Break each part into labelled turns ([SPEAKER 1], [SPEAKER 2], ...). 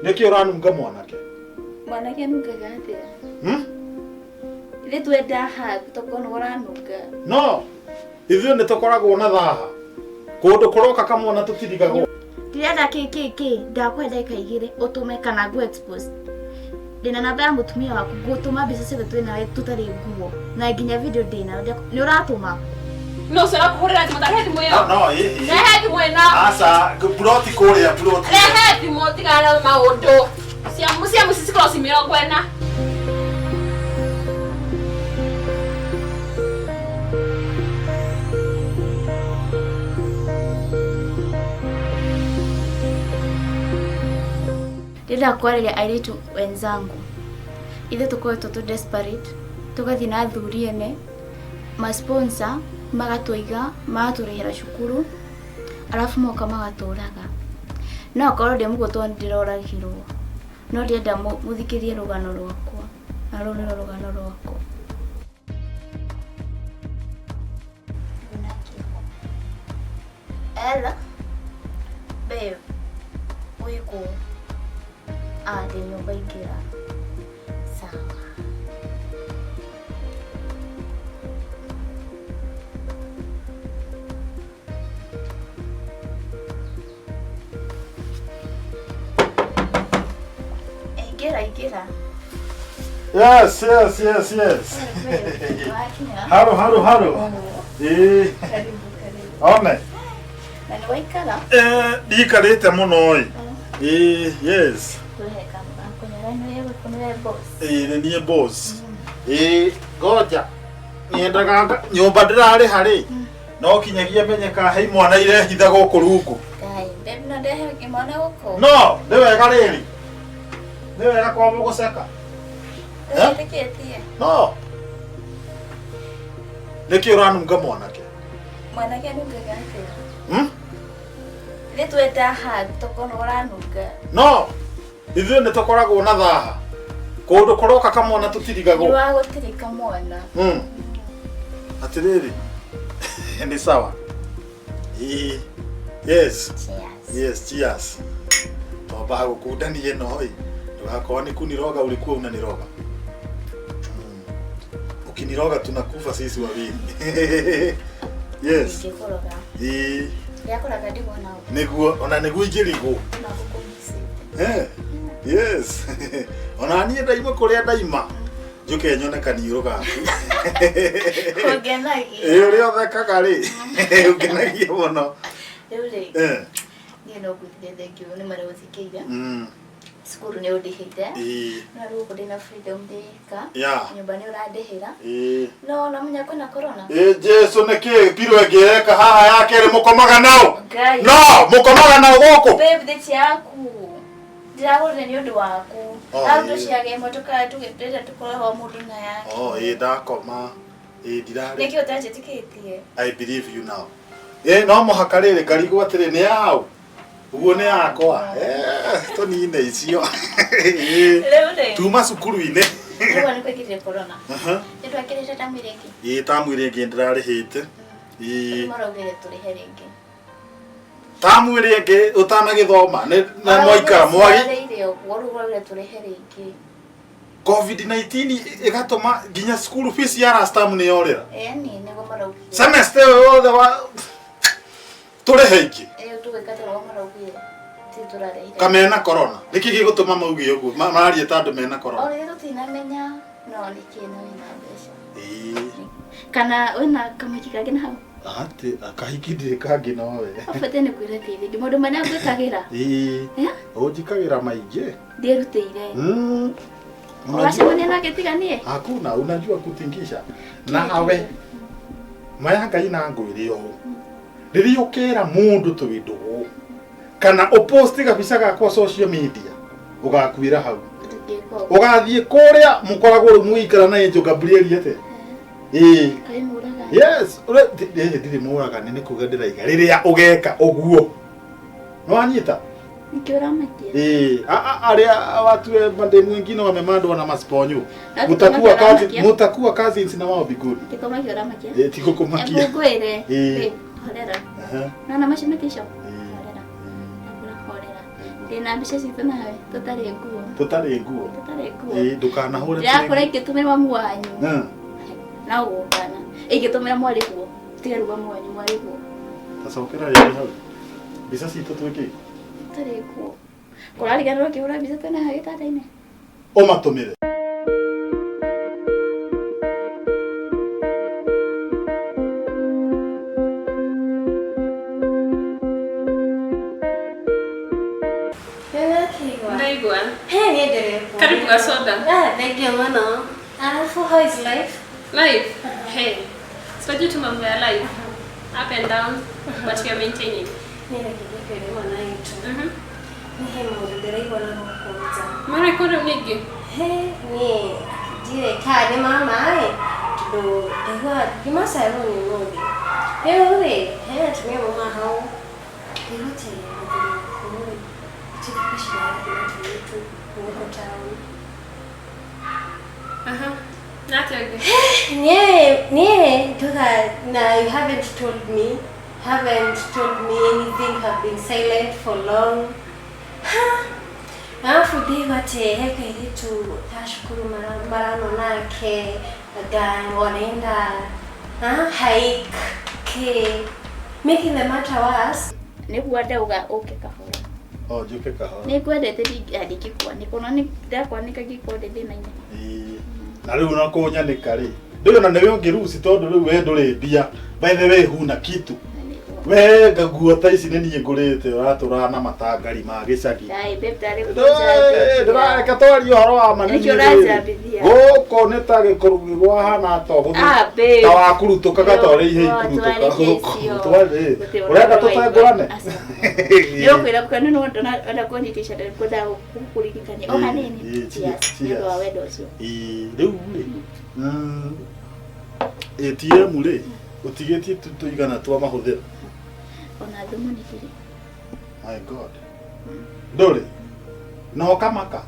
[SPEAKER 1] Nĩkĩ ũranunga mwanake?
[SPEAKER 2] Mwanake anungaga atĩa?
[SPEAKER 1] Hmm?
[SPEAKER 2] Ithuĩ twenda hug tokorwo nĩwe ũranunga.
[SPEAKER 1] No, ithuĩ nĩ tũkoragwo na thaha. Kũndũ kũroka kamwana tũtirigagwo.
[SPEAKER 2] Ndĩrenda kĩ kĩ kĩ ndakũhe ndagĩka igĩrĩ ũtũme kana ngũ expose. Ndĩna namba ya mũtumia waku ngũtũma mbica ciothe twĩ nawe tũtarĩ nguo na nginya video ndĩ nayo nĩ ũratũma.
[SPEAKER 3] No ũcio ũrakũhũrĩra thimũ ta rehe thimũ ĩyo.
[SPEAKER 1] No, ĩ, ĩ.
[SPEAKER 3] Rehe thimũ ĩno.
[SPEAKER 1] Aca, buroti kũrĩa, buroti.
[SPEAKER 3] Rehe thimũ tigana na maũndũ. Cia cia mũciĩ cikoragwo ci 40.
[SPEAKER 2] Ndĩrenda kwarĩria airĩtu wenzangu. Ithuĩ tũkoretwo tũ desperate, tũgathiĩ na athuri ene, ma sponsor magatũiga, magatũrĩhĩra cukuru, arabu moka magatũraga. No akorwo ndĩ mũguo tondũ nĩndĩroragirwo, no ndĩrenda mũthikĩrĩrie rũgano rwakwa, na rũrũ nĩruo rũgano rwakwa. Hello, babe, wĩ kũ? Ah, ndĩ nyũmba ingĩra. Sawa. Ingĩra, ingĩra.
[SPEAKER 1] Yes, yes, yes, yes.
[SPEAKER 2] Wakinya.
[SPEAKER 1] Haro, haro, haro. Ĩĩ.
[SPEAKER 2] Karibu, karibu.
[SPEAKER 1] One.
[SPEAKER 2] Na nĩ waikara?
[SPEAKER 1] Eh, ndiikarĩte mũno ĩ. Ĩĩ, yes.
[SPEAKER 2] Wehe kamba kũnyara nĩwe gũkũ nĩwe boss.
[SPEAKER 1] Ĩĩ, nĩ niĩ boss. Ĩĩ, ngoja. Nyendaga nyũmba ndĩrarĩha rĩ. No kinyagia menye ka he imwana irehitha gũkũ rungu.
[SPEAKER 2] Ngai, babe no ndehe imwana gũkũ?
[SPEAKER 1] No, nĩ wega rĩrĩ. Nĩ wega kwamba gũceka. Eh?
[SPEAKER 2] Wĩtĩkĩtie?
[SPEAKER 1] No. Nĩkĩ ũranunga mwanake?
[SPEAKER 2] Mwanake anungaga atĩa?
[SPEAKER 1] Hmm?
[SPEAKER 2] Ithuĩ twenda hug tokorwo nĩwe ũranunga.
[SPEAKER 1] No, ithuĩ nĩ tũkoragwo na thaha. Kũndũ kũroka kamwana tũtirigagwo.
[SPEAKER 2] Nĩ wa gũtirĩ kamwana.
[SPEAKER 1] Atĩrĩrĩ, nĩ sawa. Ĩĩ. Yes.
[SPEAKER 2] Cheers.
[SPEAKER 1] Yes, cheers. Twambaga gũkundania ĩno ĩ. Ndũgakorwo nĩ kuniroga ulikuwa unaniroga. Ukiniroga tunakufa sisi wawili. Yes.
[SPEAKER 2] Ingĩkũroga.
[SPEAKER 1] Ĩĩ.
[SPEAKER 2] Ndĩrakũraga ndigwo nao.
[SPEAKER 1] Nĩguo, ona nĩguo ingĩrigwo.
[SPEAKER 2] Na gũkũmicĩte.
[SPEAKER 1] Eh, yes. Ona niĩ ndaima kũrĩa ndaima. Njũke nyone kaniũrũ gaku.
[SPEAKER 2] Ũngenagia.
[SPEAKER 1] Ĩ ũrĩa ũthekaga rĩ, ũngenagia mũno.
[SPEAKER 2] Rĩu rĩ,
[SPEAKER 1] Eh,
[SPEAKER 2] niĩ no ngwĩtire thengiũ nĩ marĩa ũnjĩkĩire. Cukuru nĩ ũndĩhĩte.
[SPEAKER 1] Ĩĩ.
[SPEAKER 2] No rĩu gũkũ ndĩna freedom ndĩka.
[SPEAKER 1] Yeah.
[SPEAKER 2] Nyũmba nĩ ũrandĩhĩra.
[SPEAKER 1] Ĩĩ.
[SPEAKER 2] No namenya kwĩna corona.
[SPEAKER 1] Ĩ Jesu nĩkĩ piro ĩngĩ ĩreka haha ya kerĩ mũkomaga nao?
[SPEAKER 2] Ngai.
[SPEAKER 1] No, mũkomaga nao gũkũ?
[SPEAKER 2] Babe, thĩ yaku. Ndĩragũrire nĩ ũndũ waku.
[SPEAKER 1] Oh,
[SPEAKER 2] Au
[SPEAKER 1] ĩĩ.
[SPEAKER 2] tũciage ĩmwe tũkĩrenda tũkorwo mũndũ na yake.
[SPEAKER 1] Oh, ĩĩ ndakoma. Ĩĩ ndirarĩ.
[SPEAKER 2] Nĩkĩ ũtanjĩtĩkĩtie?
[SPEAKER 1] I believe you now. Ĩ no mũhaka rĩrĩ ngarigwo atĩrĩ nĩ yaũ? Ũguo nĩ yakwa. Eh, tũnine icio. Ĩĩ.
[SPEAKER 2] Rĩu rĩ.
[SPEAKER 1] Tuma cukuru-inĩ.
[SPEAKER 2] Rĩu nĩ kwĩkĩrire corona.
[SPEAKER 1] Aha.
[SPEAKER 2] Nĩ twakĩrĩte tamu ĩrĩa ĩngĩ.
[SPEAKER 1] Ĩĩ tamu ĩrĩa ĩngĩ ndĩrarĩhĩte. Ĩĩ.
[SPEAKER 2] Maraugire tũrĩhe rĩngĩ.
[SPEAKER 1] Tamu ĩrĩa ĩngĩ ũtanagĩthoma nĩ na mwaikara mwagi
[SPEAKER 2] Ciarĩire ũguo rĩu maraugire tũrĩhe rĩngĩ.
[SPEAKER 1] COVID-19 ĩgatũma nginya school fees ya last term nĩ yorĩra.
[SPEAKER 2] Ĩni nĩguo maraugire.
[SPEAKER 1] Semester ĩyo yothe wa tũrĩhe ingĩ.
[SPEAKER 2] Ĩyo tũgwĩka atĩa nĩguo maraugire. Ti tũrarĩhire.
[SPEAKER 1] Kamena corona. Nĩkĩ gĩgũtũma mauge ũguo? Mararia ta andũ mena corona.
[SPEAKER 2] O rĩrĩa tũtinamenya no nĩkĩ na wĩna mbeca.
[SPEAKER 1] Ĩĩ.
[SPEAKER 2] Kana wĩna kamũhiki kangĩ na hau?
[SPEAKER 1] Atĩ kahiki ndirĩ kangĩ nowe.
[SPEAKER 2] Ũbatiĩ nĩ kwĩra teithĩki maũndũ marĩa ngwĩkagĩra.
[SPEAKER 1] Ĩĩ.
[SPEAKER 2] Eh?
[SPEAKER 1] Ũnjĩkagĩra maingĩ.
[SPEAKER 2] Ndĩrutĩire.
[SPEAKER 1] Unajua
[SPEAKER 2] Ũgacemania nake tiga niĩ?
[SPEAKER 1] hakuna, unajua kutingisha. Nawe maya Ngai na ngwĩre ũũ. Rĩrĩa ũkera mũndũ twĩ ndũgũ kana ũposti gabica gakwa social media ũgakuĩra hau.
[SPEAKER 2] Ndingĩka ũguo.
[SPEAKER 1] Ũgathiĩ kũrĩa mũkoragwo rĩu mũgĩikara na Angel Gabriel atĩa? Ĩĩ.
[SPEAKER 2] Kaĩ mũraga.
[SPEAKER 1] Yes, ndirĩ mũragani nĩ kuga ndĩraiga rĩrĩa ũgeka ũguo. Nĩwanyita?
[SPEAKER 2] Nĩkĩ ũramakia?
[SPEAKER 1] Ĩĩ, arĩa watu mademu wengine wamemandwa na masponyo.
[SPEAKER 2] Na
[SPEAKER 1] Mutakuwa
[SPEAKER 2] tikomakia
[SPEAKER 1] kazi,
[SPEAKER 2] ũramakia?
[SPEAKER 1] mutakuwa cousins na wao biguni.
[SPEAKER 2] Tikomakia ũramakia?
[SPEAKER 1] Ĩĩ, tigũkũmakia.
[SPEAKER 2] Hebu ngwĩre.
[SPEAKER 1] Ĩĩ.
[SPEAKER 2] Babe, horera.
[SPEAKER 1] Aha.
[SPEAKER 2] Nona macio matisho?
[SPEAKER 1] Ĩĩ.
[SPEAKER 2] Horera. Ndakũra horera. Ndĩna mbica citũ nawe tũtarĩ nguo.
[SPEAKER 1] Tũtarĩ nguo.
[SPEAKER 2] Tũtarĩ nguo.
[SPEAKER 1] Ĩĩ ndũkanahũre.
[SPEAKER 2] Ndĩrakora ingĩtũmĩra mamu wanyu. Na ũgũkana. Ingĩtũmĩra mwarĩ guo. Tiga rĩu mamu wanyu mwarĩ guo.
[SPEAKER 1] Tacokera rĩngĩ hau. Mbica citũ twĩkĩ?
[SPEAKER 2] Tũtarĩ nguo. Kũrariganĩrwo ũkĩhũra mbica twĩna hau gĩtanda-inĩ.
[SPEAKER 1] Ũmatũmĩre.
[SPEAKER 3] Ndaigua.
[SPEAKER 4] Hey, niendelee.
[SPEAKER 3] Karibu ga soda.
[SPEAKER 4] Ah, thank you mano. Alafu how is life?
[SPEAKER 3] Life. Hey. Sijui tu mambo ya life. Up and down, but we are maintaining.
[SPEAKER 4] Nĩrekire kwĩrĩ mwana witũ.
[SPEAKER 3] Mhm.
[SPEAKER 4] Nĩ he maũndũ ndĩraigua na gũkũ nja.
[SPEAKER 3] Mara ikora nigi.
[SPEAKER 4] He, niĩ ndirĩ kana nĩ mama ĩ, tondũ ndaigua ngimacaĩrwo nĩ ũmũthĩ. Rĩu rĩ, he atumia mauma hau. Ndaigua atĩ mũthuri waku rĩ, atĩ thikũ ici nĩarathiĩ na tũirĩtu gũkũ taũni.
[SPEAKER 3] Aha. Na atĩa ũngĩ?
[SPEAKER 4] Niĩ nduga na you haven't told me, haven't told me anything, have been silent for long. Alafu ndĩigua atĩ he kairĩtu ka cukuru marano nake anga wanaenda hike ke making the matter worse.
[SPEAKER 2] Nĩguo ndauga ũke kahora.
[SPEAKER 1] O njũke kahora.
[SPEAKER 2] Nĩngwendete ndingĩkwanĩka ona ndakwanĩka ngĩkorwo ndĩ thĩna-inĩ.
[SPEAKER 1] Ĩĩ. Na rĩu na kũnyanĩka rĩ. Ndũĩ ona nĩwe ũngĩruci tondũ rĩu we ndũrĩ mbia. By the way huna kitu. We ngaguo ta ici nĩ niĩ ngũrĩte ũratũraga na matangari ma gĩcagi.
[SPEAKER 2] Dai, babe, ndarĩ
[SPEAKER 1] Ndĩrareke twarie ũhoro wa ma
[SPEAKER 2] Nĩkĩo ũranjambithia?
[SPEAKER 1] Gũkũ nĩ ta gĩkũrũgi gwahana ta ũguo.
[SPEAKER 2] Ah, babe.
[SPEAKER 1] Ta wakurutũkaga ta ũrĩa ihe
[SPEAKER 2] Yo,
[SPEAKER 1] ikurutũka
[SPEAKER 2] twarĩkia
[SPEAKER 1] gũkũ.
[SPEAKER 2] icio.
[SPEAKER 1] Twarĩ.
[SPEAKER 2] Gũtirĩ
[SPEAKER 1] Ũrenda
[SPEAKER 2] ũndũ
[SPEAKER 1] tũtengũrane?
[SPEAKER 2] Aca. Nĩũkwĩra kũrĩa nĩ wenda kũnyitisha ndĩkwenda gũkũririkania o hanini.
[SPEAKER 1] Ĩĩ,
[SPEAKER 2] Cheers,
[SPEAKER 1] cheers.
[SPEAKER 2] nĩ ũndũ wa wendo ũcio.
[SPEAKER 1] Ĩĩ, rĩu rĩ ATM rĩ ũtigĩtie tũigana twa mahũthĩro.
[SPEAKER 2] Ona thumu nĩ ndirĩ.
[SPEAKER 1] My God. Ndũrĩ na ũkamaka.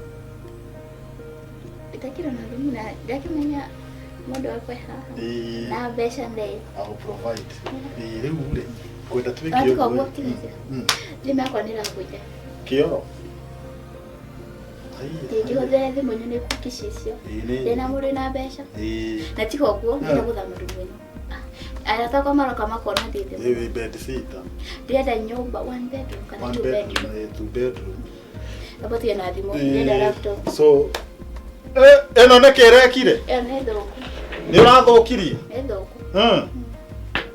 [SPEAKER 2] Ndakĩrĩ na thumu na ndakĩmenya mũndũ wakwa e haha.
[SPEAKER 1] Ĩĩ,
[SPEAKER 2] Na mbeca ndĩ.
[SPEAKER 1] I will provide. Ĩĩ, rĩu rĩ ngwenda twĩke
[SPEAKER 2] Tiga
[SPEAKER 1] ũguo
[SPEAKER 2] ũguo,
[SPEAKER 1] rĩ.
[SPEAKER 2] tiga ũguo. Thimũ yakwa nĩ ĩragũire.
[SPEAKER 1] Kĩoro.
[SPEAKER 2] Ndingĩhũthĩra thimũ nyone cookies icio.
[SPEAKER 1] Ĩĩ, nĩ-
[SPEAKER 2] Ndĩna mũndũ wĩna mbeca.
[SPEAKER 1] Ĩĩ.
[SPEAKER 2] Na tiga ũguo, ndĩrenda gũthama rumu ĩno. Arata akwa maroka makona ndĩ thĩ.
[SPEAKER 1] Ĩĩ, wĩ bed sitter.
[SPEAKER 2] Ndĩrenda nyũmba one bedroom kana
[SPEAKER 1] One
[SPEAKER 2] two
[SPEAKER 1] bedroom,
[SPEAKER 2] bedroom.
[SPEAKER 1] ĩĩ, two bedroom.
[SPEAKER 2] Amba tige na thimũ, ndĩrenda laptop.
[SPEAKER 1] So, ĩno nĩkĩ ĩrekire?
[SPEAKER 2] Ĩyo nĩ thũku,
[SPEAKER 1] Nĩ ũrathũkirie?
[SPEAKER 2] nĩ thũku.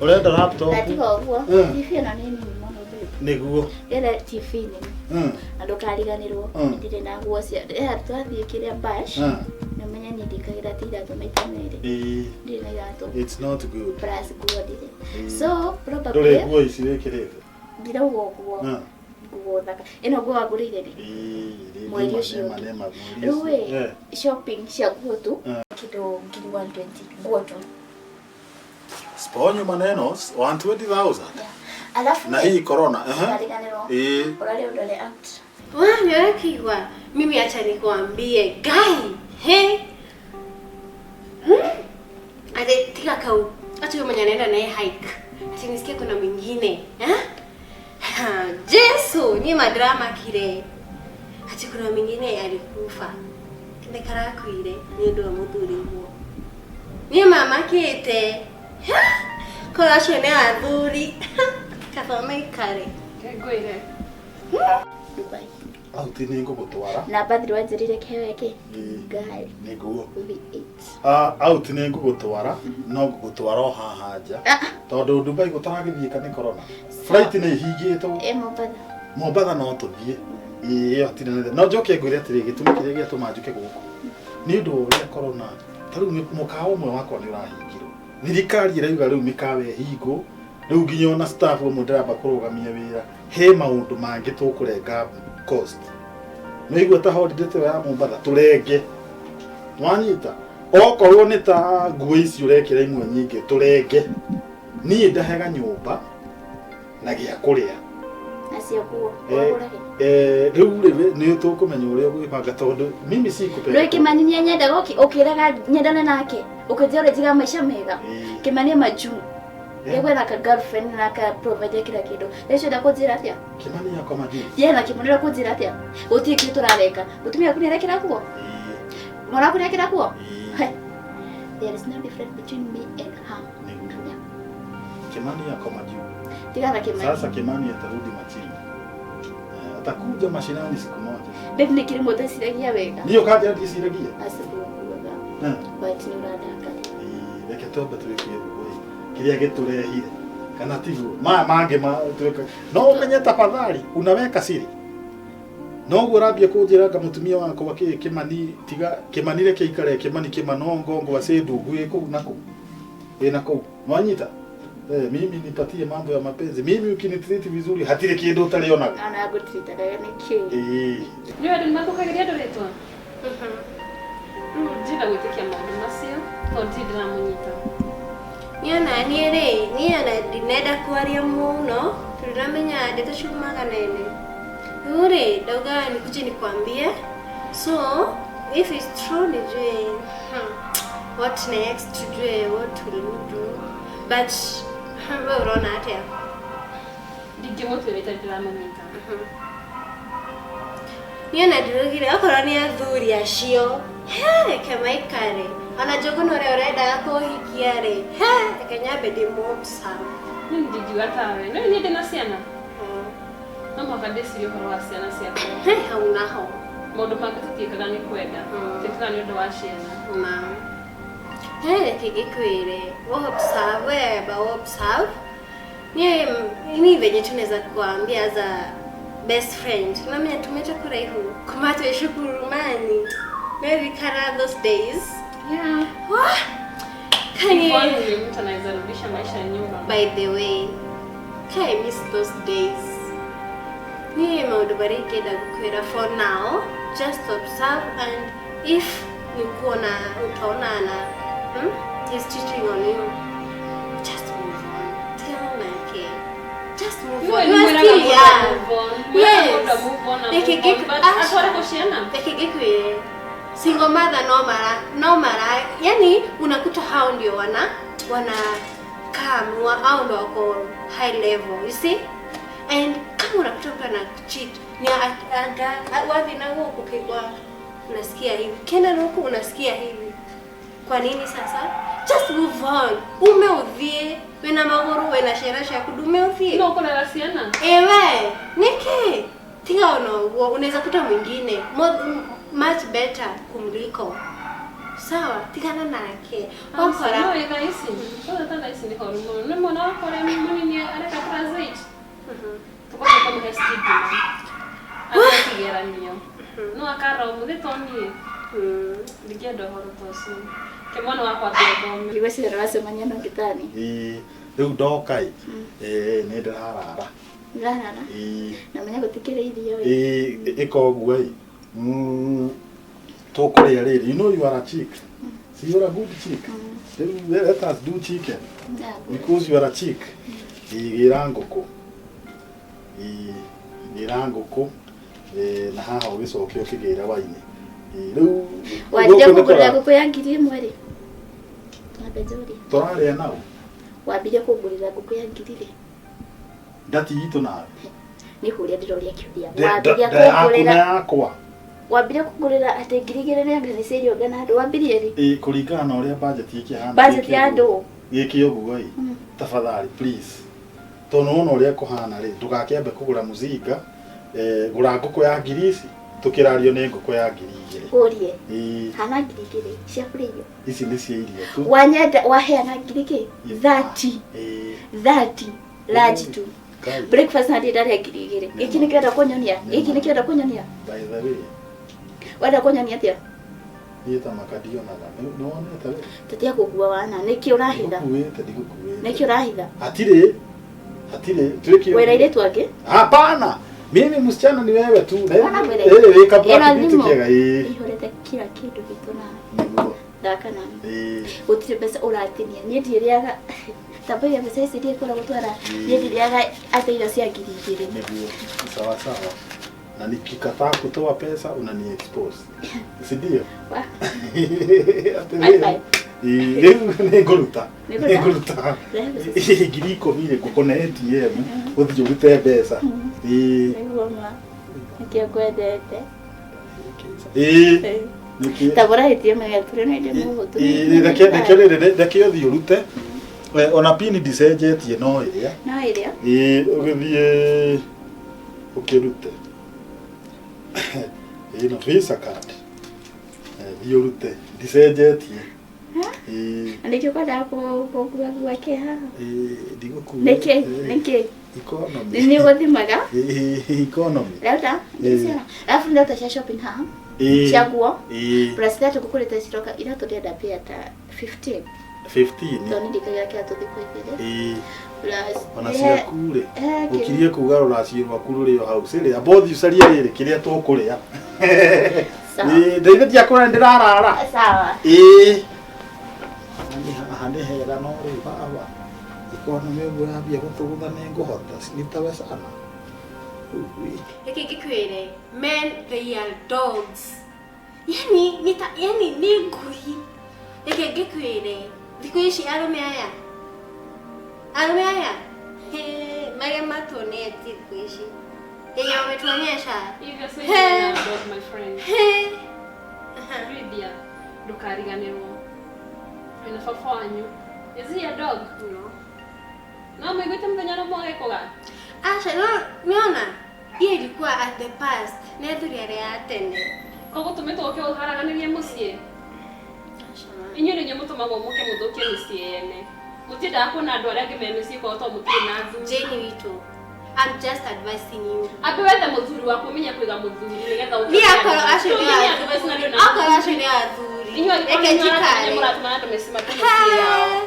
[SPEAKER 1] Ũrenda laptop?
[SPEAKER 2] Na tiga ũguo, TV ĩno nĩ nini mũno babe.
[SPEAKER 1] Nĩguo.
[SPEAKER 2] Ndĩrenda TV nene. Na ndũkariganĩrwo, ndirĩ na nguo cia twathiĩ kĩrĩa bash, nĩ ũmenye niĩ ndikagĩra ti iratũ maita merĩ.
[SPEAKER 1] Ĩĩ.
[SPEAKER 2] Ndirĩ na iratũ.
[SPEAKER 1] It's not good.
[SPEAKER 2] Plus nguo ndirĩ. So, probably
[SPEAKER 1] Ndũrĩ nguo ici wĩkĩrĩte?
[SPEAKER 2] ndirauga ũguo. Nguo thaka. Ĩno nguo wangũrĩire rĩ?
[SPEAKER 1] Ĩĩ,
[SPEAKER 2] Mweri ũcio
[SPEAKER 1] nĩma,
[SPEAKER 2] ũngĩ.
[SPEAKER 1] nĩma, mweri
[SPEAKER 2] Rĩu
[SPEAKER 1] ũcio.
[SPEAKER 2] ĩ, shopping cia nguo tu kĩndũ ngiri 120 nguo tu.
[SPEAKER 1] Sponyo manenos 120,000.
[SPEAKER 2] Alafu
[SPEAKER 1] Na hii corona.
[SPEAKER 2] ndariganĩrwo.
[SPEAKER 1] Ĩĩ.
[SPEAKER 2] Ũrarĩ ũndore out.
[SPEAKER 4] Nĩũrakĩigua mimi acha nikuambie guy he ati tiga kau acha huyo mwenye anaenda naye hike ati nisikie kuna mwingine eh? Ha, Jesu ni madrama kire ati kuna mwingine alikufa ndekarakuire nĩ ũndũ wa mũthuri guo niĩ mamakĩte korwo acio nĩ athuri kaba maikare
[SPEAKER 3] Ngwĩre.
[SPEAKER 2] Dubai.
[SPEAKER 1] Out nĩ ngũgũtwara.
[SPEAKER 2] Na bathiri wanjĩrĩire kĩheo gĩkĩ?
[SPEAKER 1] Ĩĩ.
[SPEAKER 2] Ngari.
[SPEAKER 1] Nĩguo.
[SPEAKER 2] V8.
[SPEAKER 1] Out nĩ ngũgũtwara, no ngũgũtwara o haha nja. Tondũ Dubai gũtaragĩthiĩka nĩ corona. Flight nĩ ihingĩtwo.
[SPEAKER 2] Ĩ Mombatha.
[SPEAKER 1] Mombatha no tũthiĩ. Ĩĩ, ĩyo hatirĩ na thĩna. No njoke ngwĩre atĩrĩ, gĩtũmi kĩrĩa gĩatũma njũke gũkũ nĩ ũndũ wa ũrĩa corona, ta rĩu mũkawa ũmwe wakwa nĩ ũrahingirwo. Thirikari ĩrauga rĩu mĩkawa ĩhingwo, rĩu nginya ona staff ũmwe ndĩramba kũrũgamia wĩra. He maũndũ mangĩ tũkũrenga cost. Nĩwaigua ta holiday ta ĩyo ya Mombatha tũrenge. Wanyita? Okorwo nĩ ta nguo ici ũrekĩra imwe nyingĩ tũrenge. Niĩ ndahega nyũmba na gĩa kũrĩa.
[SPEAKER 2] Nacio nguo. Wagũrage.
[SPEAKER 1] Rĩu rĩ nĩ tũkũmenya ũrĩa ũgwĩbanga tondũ mimi sikupenda.
[SPEAKER 2] Rĩu Kĩmani nĩanyendaga ũkĩraga nyendane nake. Ũkĩnjĩra ũrĩa njigaga maica mega.
[SPEAKER 1] Ĩĩ.
[SPEAKER 2] Kĩmani e majuu. Yegwe na ka girlfriend na ka provide kila kindu. Lecio ndakunjira atia?
[SPEAKER 1] Kimani yakwa majuu.
[SPEAKER 2] Ye na kimani ndakunjira atia? Gutiri kindu turareka. Mutumia waku niarekira kuo? Mwana waku niarekira kuo? There is no difference between me and her. Yeah.
[SPEAKER 1] Kimani yako majuu.
[SPEAKER 2] Tigana Kimani.
[SPEAKER 1] Sasa Kimani atarudi machini. Atakuja mashinani siku moja.
[SPEAKER 2] Babe ni kirimo utaciragia wega.
[SPEAKER 1] Niyo kaja ndiciragia.
[SPEAKER 2] Acikuaga. But ni uradaka.
[SPEAKER 1] Reke twambe twĩkie ũguo kĩrĩa gĩtũrehire kana tiguo maya mangĩ twĩka no ũmenye tafadhali unaweka siri noguo ũrambia kũnjĩra nga mũtumia wakwa kĩ Kimani tiga Kimani reke ikare Kimani Kimanongo ngwacĩ ndungu ĩ kũu na kũu ĩ na kũu nwanyita. Mimi nipatie mambo ya mapenzi. Mimi ukinitreat vizuri hatire kindu utarionaga.
[SPEAKER 2] Ana gũtreataga nĩkĩ?
[SPEAKER 3] Nĩ andũ nĩmathũkagĩria andũ rĩtwa. Rĩu ndĩrenda gwĩtĩkia maũndũ macio tondũ ndirĩ ndĩramũnyita.
[SPEAKER 4] Niĩ ona niĩ rĩ, niĩ ona ndinenda kwaria mũno tondũ ndamenya ndeto ciumaga nene. Rĩu rĩ, ndauga nikuje nikwambie. So, if it's true nijue what next, tujue what will we do. But we ũrona atĩa?
[SPEAKER 3] Ndingĩmũtuĩra itarĩ ndĩramũnyita.
[SPEAKER 4] Niĩ ona ndĩraugire okorwo nĩ athuri acio, reke maikare. Ona Njũgũna ũrĩa ũrendaga kũhikia rĩ, reke nyambe ndĩmũ-observe.
[SPEAKER 3] Niĩ ndingiuga tawe. No niĩ ndĩna ciana. No mũhaka ndĩcirie ũhoro wa ciana ciakwa.
[SPEAKER 4] Hau naho.
[SPEAKER 3] Maũndũ mangĩ tũtiĩkaga nĩ kwenda. Twĩkaga nĩ ũndũ wa ciana.
[SPEAKER 4] Ma. Reke ngĩkwĩre, observe, we ba observe. Ni venye tunaweza kuambia as a best friend. Unamenya tumeta kuraihu. Kuma twishukuru mani. Maybe kara those days.
[SPEAKER 3] Yeah.
[SPEAKER 4] Wah! Kani
[SPEAKER 3] mtu anaweza rudisha maisha ya nyumba.
[SPEAKER 4] By the way, I miss those days. Ni maũndũ marĩa ingĩenda gũkwĩra for now, just observe and if ni kuona utaonana, he's cheating on you. Just move on. Tigana nake. Just move on. You are still young. Yes. Reke ngĩkwĩre. Single mother no mara, yani unakuta hao ndio wana kamua au ndio wako high level, you see? And kama unakuta mtu ana cheat ni aga wapi na huko kigwa unasikia hivi, kenda na huko unasikia hivi. Kwa nini sasa? Just move on. Umeudhie, wena maguru, wena sherasha kudume udhie.
[SPEAKER 3] No uko na rasiana.
[SPEAKER 4] Ewe, nike. Tiga ono, unaweza kuta mwingine much better kumliko. Sawa, tigana nake. Wakora.
[SPEAKER 3] No, ina isi. Kwa tanda isi ni horumo. Ni mwana wako re munini areka translate. Tuko kwa mhestigma. Akakigeranio. No akara umuthe toni. Ndingĩenda ũhoro ta ũcio. Ke mwana wakwa athome.
[SPEAKER 2] Ngwĩciria wacemania na ngitani.
[SPEAKER 1] Rĩu ndoka ĩ. Nĩ ndĩrarara.
[SPEAKER 2] Ndĩrarara? Na menya gũtikĩrĩ irio
[SPEAKER 1] ĩ. Ĩka ũguo ĩ. Tũkũrĩa rĩrĩ. You know you are a chick. See, you are a good chick. Let us do chicken. Because you are a chick. Gĩra ngũkũ. Gĩra ngũkũ. Na haha ũgĩcoke ũkĩgĩra waini. Rĩu
[SPEAKER 2] wanjia kũngũrĩra ngũkũ ya 1000 rĩ? Nyambe njũrie.
[SPEAKER 1] Tũrarĩa nau.
[SPEAKER 2] Wambirie kũngũrĩra ngũkũ ya 1000 rĩ?
[SPEAKER 1] Ndati itũ nawe.
[SPEAKER 2] Nĩ kũria ndĩroria kĩũria. Wambirie kũngũrĩra
[SPEAKER 1] yakwa.
[SPEAKER 2] Wambirie kũngũrĩra atĩ 2000 nĩ anga nĩ cia irio ngana andũ. Wambirie rĩ?
[SPEAKER 1] Kũringana na ũrĩa budget ĩkĩhana.
[SPEAKER 2] Budget ya andũ.
[SPEAKER 1] Gĩkĩ ũguo ĩ. Tafadhali please. Tondũ nĩwona ũrĩa kũhana rĩ, ndũgakĩambe kũgũra mũcinga. Gũra ngũkũ ya 1000 ici. Tukirario nĩ ngũkũ ya 2000.
[SPEAKER 2] Ũrie. Hana 2000 cia kũrĩa irio.
[SPEAKER 1] Ici nĩ cia irio tu.
[SPEAKER 2] Wanyenda waheana 1000 kĩ? 30. 30 large tu. Breakfast na ndarĩa 2000. Gĩkĩ nĩ kĩrenda kũnyonia. Gĩkĩ nĩ kĩrenda kũnyonia.
[SPEAKER 1] By the way.
[SPEAKER 2] Wenda kũnyonia atĩa?
[SPEAKER 1] Niĩ ta makandionaga. Nĩ wonete we?
[SPEAKER 2] Tũtiga gũkua wana. Nĩkĩ ũrahitha?
[SPEAKER 1] Ndigukuĩte, ndigukuĩte.
[SPEAKER 2] Nĩkĩ ũrahitha?
[SPEAKER 1] Hatirĩ. Hatirĩ. Twĩke.
[SPEAKER 2] Wĩra airĩtu angĩ?
[SPEAKER 1] Hapana. Mimi msichana ni wewe tu. Weka kitu kiega.
[SPEAKER 2] Ihorete kila kindu gitu na. Thaka na. Gutire mbeca uratinia. Niĩ ndirĩaga tambagia mbeca ici ndikũra gũtwara. Niĩ ndirĩaga atĩ irio cia 2000.
[SPEAKER 1] Nĩguo. Sawa sawa. Na nikikataa kutoa pesa unani expose. Si ndio?
[SPEAKER 2] Bye bye.
[SPEAKER 1] Ĩĩ, rĩu nĩ ngũruta.
[SPEAKER 2] Nĩ ngũruta?
[SPEAKER 1] Nĩ ngũruta.
[SPEAKER 2] Rehe mbeca.
[SPEAKER 1] Ĩĩ, 10,000 rĩ ngũkũne ATM ũthiĩ ũrute mbeca. Ĩĩ.
[SPEAKER 2] Nĩguo ma. Nĩkĩo ngwendete.
[SPEAKER 1] Ĩĩ.
[SPEAKER 2] Ĩĩ.
[SPEAKER 1] Nĩkĩ?
[SPEAKER 2] Tagũra ATM ĩgatũre na inde mũhũthũ.
[SPEAKER 1] Ĩĩ, reke reke rĩrĩ reke ũthiĩ ũrute. Eh, ona pini ndicenjetie no ĩrĩa.
[SPEAKER 2] No ĩrĩa.
[SPEAKER 1] Ĩĩ, ũgĩthiĩ ũkĩrute. Ĩĩ, no Visa card. Eh, thiĩ ũrute. Ndicenjetie. Ĩĩ.
[SPEAKER 2] Na nĩkĩo kwendaga kũgua gwake haha.
[SPEAKER 1] Ĩĩ, ndigũkua.
[SPEAKER 2] Nĩkĩ?
[SPEAKER 1] Ĩĩ,
[SPEAKER 2] Nĩkĩ?
[SPEAKER 1] Economy.
[SPEAKER 2] Nĩ ũgũthimaga?
[SPEAKER 1] Ĩĩ, economy.
[SPEAKER 2] Rauta?
[SPEAKER 1] Ĩĩ.
[SPEAKER 2] Alafu ndauta cia shopping haha.
[SPEAKER 1] Ĩĩ.
[SPEAKER 2] Cia nguo.
[SPEAKER 1] Ĩĩ.
[SPEAKER 2] Plus iratũ ngũkũrĩte ciroka iratũ ndĩrenda pair ta 15.
[SPEAKER 1] 15.
[SPEAKER 2] Tondũ nĩ ndikagĩra kĩratũ thikũ igĩrĩ.
[SPEAKER 1] Ĩĩ.
[SPEAKER 2] Plus
[SPEAKER 1] Ona
[SPEAKER 2] he-
[SPEAKER 1] ciaku rĩ.
[SPEAKER 2] he kĩ-
[SPEAKER 1] Ũkirie kuga rũracio rwaku rũrĩ o hau. Cĩrĩ, amba ũthiĩ ũcarie rĩrĩ kĩrĩa tũkũrĩa.
[SPEAKER 2] Sawa.
[SPEAKER 1] Ĩĩ, ndeithia ndiakũra ndĩrarara.
[SPEAKER 2] Sawa.
[SPEAKER 1] Ĩĩ. Haha nĩ hega no rĩu baba. Economy ũguo yambia gũtũgũtha nĩ ngũhota. Nitawe sana. Ui.
[SPEAKER 4] Reke ngĩkwĩre, men they are dogs. Yani nita yani nĩ ngui. Reke ngĩkwĩre, thikũ ici arũme aya. Arũme aya. He, marĩa matuonetie thikũ ici. Yenye wametuonyesha.
[SPEAKER 3] Hivyo sasa
[SPEAKER 4] He.
[SPEAKER 3] dog my friend.
[SPEAKER 4] He.
[SPEAKER 3] Lydia, ndũkariganĩrwo. Wĩna baba wanyu. Is he a dog?
[SPEAKER 4] No.
[SPEAKER 3] No mũiguĩte mũthenya ũrĩa mwagĩkũga?
[SPEAKER 4] Aca, no, nĩona hiyo ilikuwa at the past. Nĩ athuri arĩa a tene.
[SPEAKER 3] Koguo tũmĩtwo ũke ũharaganĩrie mũciĩ.
[SPEAKER 4] Aca.
[SPEAKER 3] Inyuĩ nĩ inyuĩ mũtũmagwo mũke mũthũkie mĩciĩ yene. Mũtiendaga kuona andũ arĩa angĩ me mĩciĩ kwao tondũ mũtirĩ na athuri.
[SPEAKER 4] Jane witũ, I'm just advising you.
[SPEAKER 3] Ambe wethe mũthuri waku ũmenye kũiga mũthuri nĩgetha ũke
[SPEAKER 4] Niĩ akorwo acio nĩ
[SPEAKER 3] Tũmenye andũ mecina
[SPEAKER 4] athuri.
[SPEAKER 3] nĩ ũna-
[SPEAKER 4] Akorwo acio nĩ athuri.
[SPEAKER 3] Inyuĩ angĩkorwo
[SPEAKER 4] Reke
[SPEAKER 3] nĩ mũratũmana
[SPEAKER 4] njikare.
[SPEAKER 3] mũratũmana andũ meciĩ mĩciĩ yao.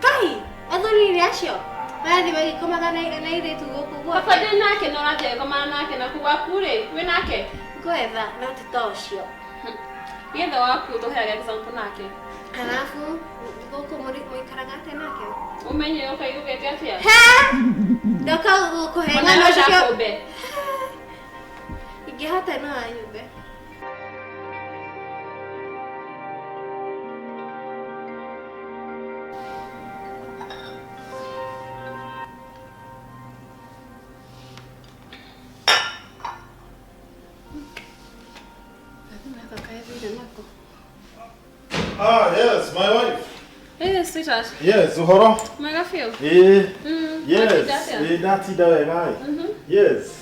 [SPEAKER 4] Ngai, athuri nĩ acio marathiĩ magĩkomaga na na airĩtu gũkũ
[SPEAKER 3] Baba
[SPEAKER 4] guothe.
[SPEAKER 3] ndĩ nake na ũrathiĩ agĩkomana nake na kuu gwaku rĩ wĩ nake
[SPEAKER 4] Ngwetha no ti ta ũcio.
[SPEAKER 3] Gĩethe waku tũheage example nake
[SPEAKER 4] Alafu gũkũ mũikaraga atĩa nake?
[SPEAKER 3] Ũmenye ũkaigũgĩte atĩa
[SPEAKER 4] He! Ndoka gũkũhe
[SPEAKER 3] Ona
[SPEAKER 4] ng'ano
[SPEAKER 3] no
[SPEAKER 4] ũcoke
[SPEAKER 3] ndakũmbe.
[SPEAKER 4] ingĩhota no anyumbe.
[SPEAKER 1] Ah, yes, my wife.
[SPEAKER 3] Eh, sweetheart.
[SPEAKER 1] Yes, ũhoro.
[SPEAKER 3] Mwega biũ.
[SPEAKER 1] Ĩĩ.
[SPEAKER 3] Mm,
[SPEAKER 1] Yes.
[SPEAKER 3] watinda atĩa?
[SPEAKER 1] Ĩĩ, ndatinda wega ĩ. Yes.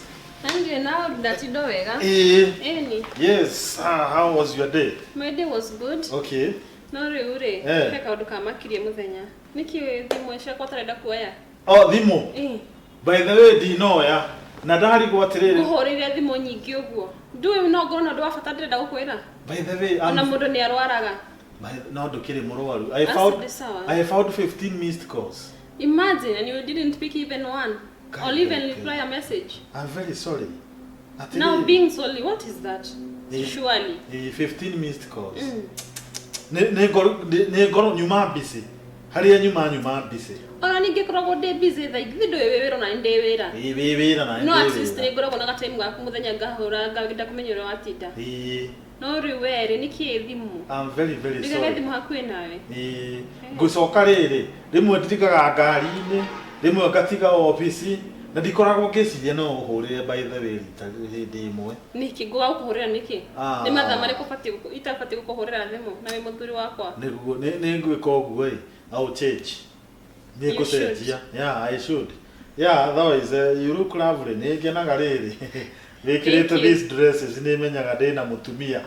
[SPEAKER 3] Na ndirĩ na ũndũ ndatinda wega.
[SPEAKER 1] Ĩĩ.
[SPEAKER 3] Ĩni.
[SPEAKER 1] Yes. Ah, how was your day?
[SPEAKER 3] My day was good.
[SPEAKER 1] Okay.
[SPEAKER 3] No rĩu rĩ,
[SPEAKER 1] Eh.
[SPEAKER 3] he kaũndũ kamakirie mũthenya. Nĩkĩ thimũ ciakwa ũtarenda kuoya?
[SPEAKER 1] Oh, thimũ.
[SPEAKER 3] Ĩ.
[SPEAKER 1] By the way, ndinoya. Na ndarigwo atĩrĩrĩ.
[SPEAKER 3] Ngũhũrĩire thimũ nyingĩ ũguo. Ndũĩ no ngorwo na ũndũ wa bata ndĩrenda gũkwĩra.
[SPEAKER 1] By the way,
[SPEAKER 3] Ona
[SPEAKER 1] I'm
[SPEAKER 3] mũndũ nĩ arwaraga.
[SPEAKER 1] No ndũkĩrĩ mũrwaru. I
[SPEAKER 3] Acio
[SPEAKER 1] found
[SPEAKER 3] ndĩ sawa.
[SPEAKER 1] I found 15 missed calls.
[SPEAKER 3] Imagine, and you didn't pick even one.
[SPEAKER 1] God
[SPEAKER 3] Or even
[SPEAKER 1] damn.
[SPEAKER 3] reply a message.
[SPEAKER 1] I'm very sorry. Atĩrĩrĩ.
[SPEAKER 3] Now being sorry, what is that?
[SPEAKER 1] Eh.
[SPEAKER 3] Surely.
[SPEAKER 1] Eh, 15 missed calls. Nĩ nĩ ngorwo nĩ ngorwo nyuma busy. Harĩa nyuma nyuma busy.
[SPEAKER 3] Ona ningĩ koragwo ndĩ busy thaa ingĩ ndũĩ wĩ wĩra ona nĩ ndĩ wĩra.
[SPEAKER 1] Ĩĩ wĩ wĩra na nĩ
[SPEAKER 3] No
[SPEAKER 1] ndĩ
[SPEAKER 3] at least
[SPEAKER 1] wĩra.
[SPEAKER 3] nĩ ngoragwo na gatime gaku mũthenya ngahũra ngenda kũmenya ũrĩa watinda.
[SPEAKER 1] Ĩĩ.
[SPEAKER 3] No rĩu werĩ nĩkĩ thimũ?
[SPEAKER 1] I'm very very
[SPEAKER 3] Ndigage
[SPEAKER 1] sorry.
[SPEAKER 3] thimũ hakuhĩ nawe.
[SPEAKER 1] Ĩĩ, ngũcoka rĩrĩ rĩmwe ndirigaga ngari-inĩ rĩmwe ngatiga obici na ndikoragwo ngĩciria no ũhũrĩre by the way rita hĩndĩ ĩmwe.
[SPEAKER 3] Nĩkĩ ngũga gũkũhũrĩra nĩkĩ?
[SPEAKER 1] Ah.
[SPEAKER 3] Nĩ mathaa marĩkũ batiĩ itabatiĩ gũkũhũrĩra thimũ na wĩ mũthuri wakwa?
[SPEAKER 1] Nĩguo nĩ ngwĩka ũguo ĩ, I will change. Nĩ
[SPEAKER 3] You
[SPEAKER 1] ngũcenjia. Yeah, I should. Yeah, otherwise you look lovely. Nĩ ngenaga rĩrĩ. Wĩkĩrĩte
[SPEAKER 3] Thank you.
[SPEAKER 1] these dresses nĩ menyaga ndĩna mũtumia.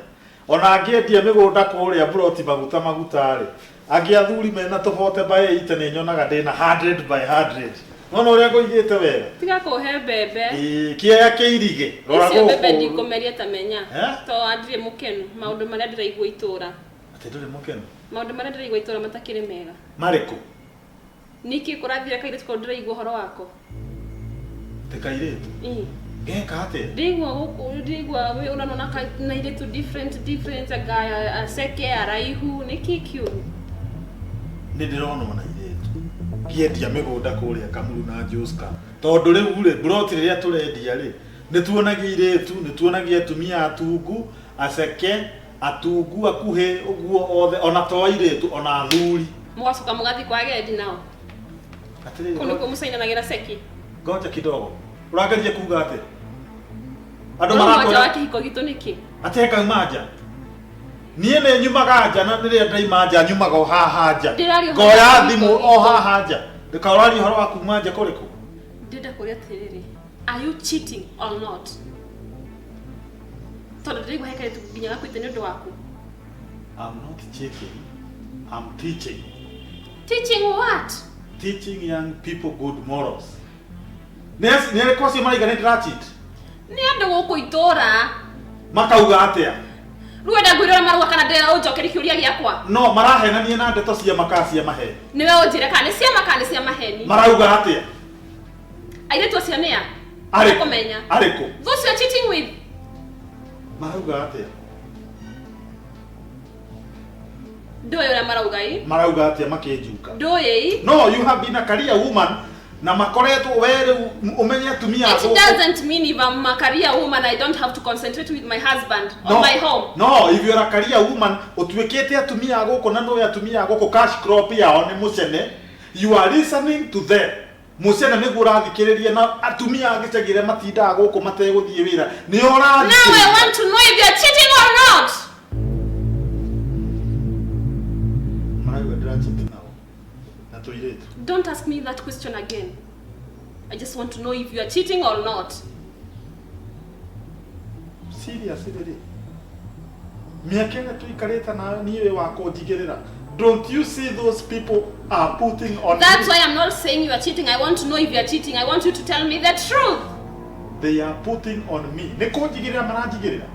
[SPEAKER 1] Ona angĩendia mĩgũnda kũrĩa mburoti maguta maguta rĩ. Angĩ athuri mena tũbote by 8 nĩ nyonaga ndĩna 100 by 100. Nona ũrĩa ngũigĩte wega.
[SPEAKER 3] Tiga kũhe mbembe.
[SPEAKER 1] Ĩĩ, kĩaya kĩirige. Rora
[SPEAKER 3] Icio mbembe
[SPEAKER 1] gũkũ.
[SPEAKER 3] ndikũmeria ta menya.
[SPEAKER 1] Eh?
[SPEAKER 3] To ndirĩ mũkenu maũndũ marĩa ndĩraigua itũra.
[SPEAKER 1] Atĩ ndũrĩ mũkenu.
[SPEAKER 3] Maũndũ marĩa ndĩraigua itũra matakĩrĩ mega.
[SPEAKER 1] Marĩkũ?
[SPEAKER 3] Nĩkĩ kũrathire kairĩtu kau ndĩraigua ũhoro wako?
[SPEAKER 1] Te kairĩtu.
[SPEAKER 3] Ĩĩ.
[SPEAKER 1] Geka atĩa?
[SPEAKER 3] Ndĩraigua gũkũ ndĩraigua wĩ ũranona na airĩtu different different anga aceke araihu nĩkĩ kĩũru?
[SPEAKER 1] Nĩ ndĩronwo na irĩtu ngĩendia mĩgũnda kũrĩa Kamuru na Joska tondũ rĩu rĩ mburoti rĩrĩa tũrendia rĩ nĩ tuonagia irĩtu nĩ tuonagia atumia atungu aceke Atungu akuhĩ ũguo othe ona to airĩtu ona athuri.
[SPEAKER 3] Mũgacoka mũgathiĩ kwa agendi nao.
[SPEAKER 1] Atĩrĩrĩ,
[SPEAKER 3] Kũu nĩkuo mũcainanagĩra ceki.
[SPEAKER 1] Ngoja kidogo. Ũrageria kuga atĩ andũ
[SPEAKER 3] Ũrauma nja
[SPEAKER 1] marakwĩra
[SPEAKER 3] wa kĩhiko gitũ nĩkĩ?
[SPEAKER 1] atĩ ngauma nja. Niĩ nĩ nyumaga nja na rĩrĩa ndaima nja nyumaga o haha nja.
[SPEAKER 3] Ndĩraria ũhoro
[SPEAKER 1] Ngoya
[SPEAKER 3] wa kĩhiko
[SPEAKER 1] thimũ o
[SPEAKER 3] gitũ.
[SPEAKER 1] haha nja. Ndĩka ũraria ũhoro wa kuma nja kũrĩkũ?
[SPEAKER 3] Ndĩrenda kũria atĩrĩrĩ, are you cheating or not? Tondũ ndĩraigua he kairĩtu nginya gakuĩte nĩ ũndũ waku.
[SPEAKER 1] I'm not cheating. I'm teaching.
[SPEAKER 3] Teaching what?
[SPEAKER 1] Teaching young people good morals. Nĩ nĩ arĩkũ acio maraiga nĩ ndĩracheat?
[SPEAKER 3] Nĩ andũ gũkũ itũra.
[SPEAKER 1] Makauga atĩa?
[SPEAKER 3] Rĩu wenda ngwĩre ũrĩa marauga kana ndĩrenda ũnjokerie kĩũria gĩakwa?
[SPEAKER 1] No marahenania na ndeto cia makaa cia maheni.
[SPEAKER 3] Nĩwe ũnjĩre kana nĩ cia ma kana nĩ cia maheni.
[SPEAKER 1] Marauga atĩa?
[SPEAKER 3] Airĩtu acio nĩ a?
[SPEAKER 1] Arĩkũ?
[SPEAKER 3] Kũmenya.
[SPEAKER 1] Arĩkũ?
[SPEAKER 3] Those you are cheating with.
[SPEAKER 1] Marauga atĩa?
[SPEAKER 3] Ndũĩ ũrĩa marauga ĩ?
[SPEAKER 1] Marauga atĩa makĩnjuka?
[SPEAKER 3] Ndũĩ ĩ?
[SPEAKER 1] No, you have been a career woman na makoretwo we rĩu ũmenye atumia a
[SPEAKER 3] It
[SPEAKER 1] gũkũ.
[SPEAKER 3] doesn't mean if I'm a career woman I don't have to concentrate with my husband on
[SPEAKER 1] No,
[SPEAKER 3] my home.
[SPEAKER 1] no, if you're a career woman ũtuĩkĩte atumia a gũkũ na nũĩ atumia a gũkũ cash crop yao nĩ mũcene, you are listening to them. Mũcene nĩguo ũrathikĩrĩria na atumia a gĩcagi arĩa matindaga gũkũ mategũthiĩ wĩra nĩo
[SPEAKER 3] Now I
[SPEAKER 1] ũrathikĩrĩria.
[SPEAKER 3] want to know if you're cheating or not.
[SPEAKER 1] Marauga ndĩracheat nao na tũirĩtu.
[SPEAKER 3] Don't ask me that question again. I just want to know if you are cheating or not.
[SPEAKER 1] Serious rĩrĩ mĩaka ĩrĩa tũikarĩte nayo niĩ wĩ wa kũnjigĩrĩra. Don't you see those people are putting on
[SPEAKER 3] That's
[SPEAKER 1] me?
[SPEAKER 3] why I'm not saying you are cheating. I want to know if you are cheating. I want you to tell me the truth.
[SPEAKER 1] They are putting on me. Nĩ kũnjigĩrĩra maranjigĩrĩra.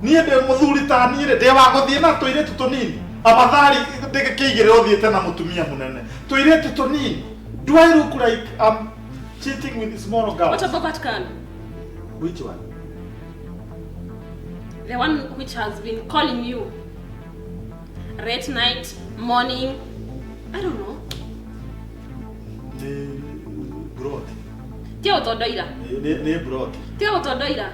[SPEAKER 1] Niĩ ndĩ mũthuri ta niĩ rĩ, ndĩ wa gũthiĩ na tũirĩtu tũnini. Abathari ndĩkĩigĩrĩra ũthiĩte na mũtumia mũnene. Tũirĩtu tũnini. Do I look like I'm cheating with small girls?
[SPEAKER 3] What about that can?
[SPEAKER 1] Which one?
[SPEAKER 3] The one which has been calling you. Late night, morning. I don't know.
[SPEAKER 1] Nĩ broti.
[SPEAKER 3] Tiga gũtondoira.
[SPEAKER 1] Nĩ broti.
[SPEAKER 3] Tiga gũtondoira.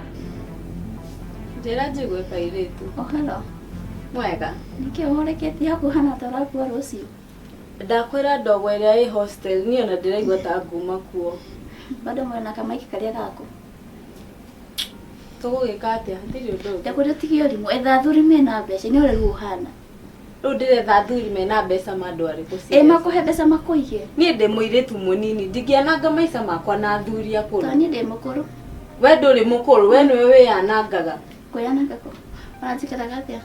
[SPEAKER 5] Njĩra njigue kairĩtu.
[SPEAKER 2] Ũhoro,
[SPEAKER 5] Mwega.
[SPEAKER 2] nĩkĩ ũhoreketie haku hana ta ũrakua rũciũ?
[SPEAKER 5] Ndakwĩra ndogo ĩrĩa ĩ hostel niĩ ona ndĩraigua ta nguma kuo.
[SPEAKER 2] Bado mwena kamaiki karĩa gaku.
[SPEAKER 5] Tũgũgĩka atĩa? Hatirĩ ũndũ ũngĩ.
[SPEAKER 2] Ndakwĩra ũtige ũrimũ, etha athuri mena mbeca, nĩ ũrĩa rĩu ũhana.
[SPEAKER 5] Rĩu ndĩretha athuri mena mbeca ma andũ arĩkũ
[SPEAKER 2] Ĩ
[SPEAKER 5] serious?
[SPEAKER 2] makũhe mbeca makũige.
[SPEAKER 5] Niĩ ndĩ mũirĩtu mũnini ndingĩananga maica makwa na athuri akũrũ.
[SPEAKER 2] Tondũ niĩ ndĩ mũkũrũ,
[SPEAKER 5] We ndũrĩ mũkũrũ, we nĩwe wĩyanangaga.
[SPEAKER 2] kwĩyananga kũ? Ũranjĩkĩraga atĩa?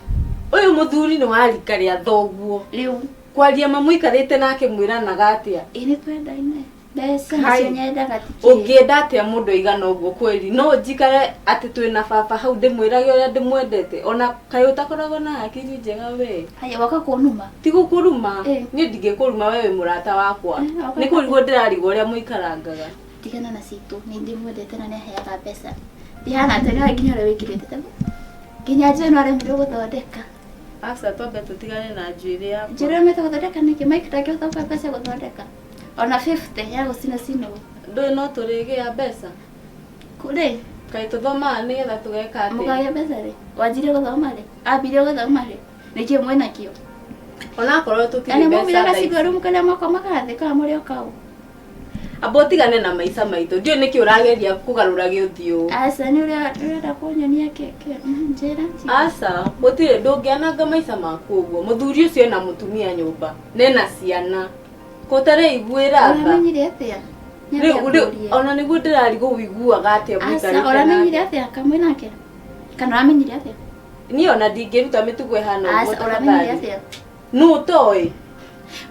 [SPEAKER 5] Ũyũ mũthuri nĩ wa rika rĩa thoguo.
[SPEAKER 2] Rĩu,
[SPEAKER 5] Kwaria ma mũikarĩte nake mwĩranaga atĩa?
[SPEAKER 2] ĩ nĩ twendaine. Mbeca
[SPEAKER 5] Kai.
[SPEAKER 2] nĩcio nyendaga ti kĩĩ.
[SPEAKER 5] Ũngĩenda atĩa mũndũ aigana ũguo kweri? No njikare atĩ twĩna baba hau ndĩmwĩrage ũrĩa ndĩmwendete ona kaĩ ũtakoragwo na hakiri njega we.
[SPEAKER 2] Haya, woka kũnuma.
[SPEAKER 5] Ti gũkũruma
[SPEAKER 2] Eh.
[SPEAKER 5] niĩ ndingĩkũruma we wĩ mũrata wakwa.
[SPEAKER 2] Eh, okay.
[SPEAKER 5] Nĩ kũrigwo ndĩrarigwo ũrĩa mũikarangaga.
[SPEAKER 2] Tigana na citũ, nĩ ndĩmwendete na nĩaheaga mbeca. Ndihana atĩ nĩwe nginya ũrĩa wĩkĩrĩte tabu. Nginya njuĩrĩ no aremirwo gũthondeka.
[SPEAKER 5] Aca twambe tũtigane na njuĩrĩ yakwa.
[SPEAKER 2] Njuĩrĩ ũremete gũthondeka nĩkĩ? Mike ndangĩhota gũkũhe mbeca gũthondeka. Ona 50 ya gũcina cinwo.
[SPEAKER 5] Ndũĩ no tũrĩgĩa mbeca.
[SPEAKER 2] Kũrĩ,
[SPEAKER 5] Kaĩ tũthomaga nĩgetha tũgeka atĩa?
[SPEAKER 2] mũkagĩa mbeca rĩ? Wanjirie gũthoma rĩ? Ambirie gũthoma rĩ? Nĩkĩĩ mwĩna kĩo?
[SPEAKER 5] Onakorwo
[SPEAKER 2] Na
[SPEAKER 5] tũtirĩ
[SPEAKER 2] nĩ
[SPEAKER 5] mbeca
[SPEAKER 2] mumiraga
[SPEAKER 5] thaa ici.
[SPEAKER 2] cigo rĩu mũkarĩa mwakomaga thĩ kana mũrĩ o kau?
[SPEAKER 5] Amba ũtigane na maica maitũ. Ndiũĩ nĩkĩ ũrageria kũgarũra gĩũthiũ.
[SPEAKER 2] Aca nĩ ũrĩa ũrenda kũnyonia kĩkĩ. Njĩra. njĩra.
[SPEAKER 5] Aca, gũtirĩ ndũngĩananga maica maku ũguo. Mũthuri ũcio ena mũtumia nyũmba, nena ciana. Kũtarĩ iguĩra tha.
[SPEAKER 2] Ũramenyire atĩa? Nyambe
[SPEAKER 5] Rĩu rĩu
[SPEAKER 2] ngũrie.
[SPEAKER 5] ona nĩguo ndĩrarigwo ũiguaga atĩa
[SPEAKER 2] Aca,
[SPEAKER 5] mũikarĩte
[SPEAKER 2] ũramenyire
[SPEAKER 5] nake.
[SPEAKER 2] atĩa kamwe nake? Kana ũramenyire atĩa?
[SPEAKER 5] Niĩ ona ndingĩruta mĩtugo ĩhana ũguo
[SPEAKER 2] Aca, ũramenyire
[SPEAKER 5] tafadhali.
[SPEAKER 2] atĩa?
[SPEAKER 5] Nũ ũtoĩ?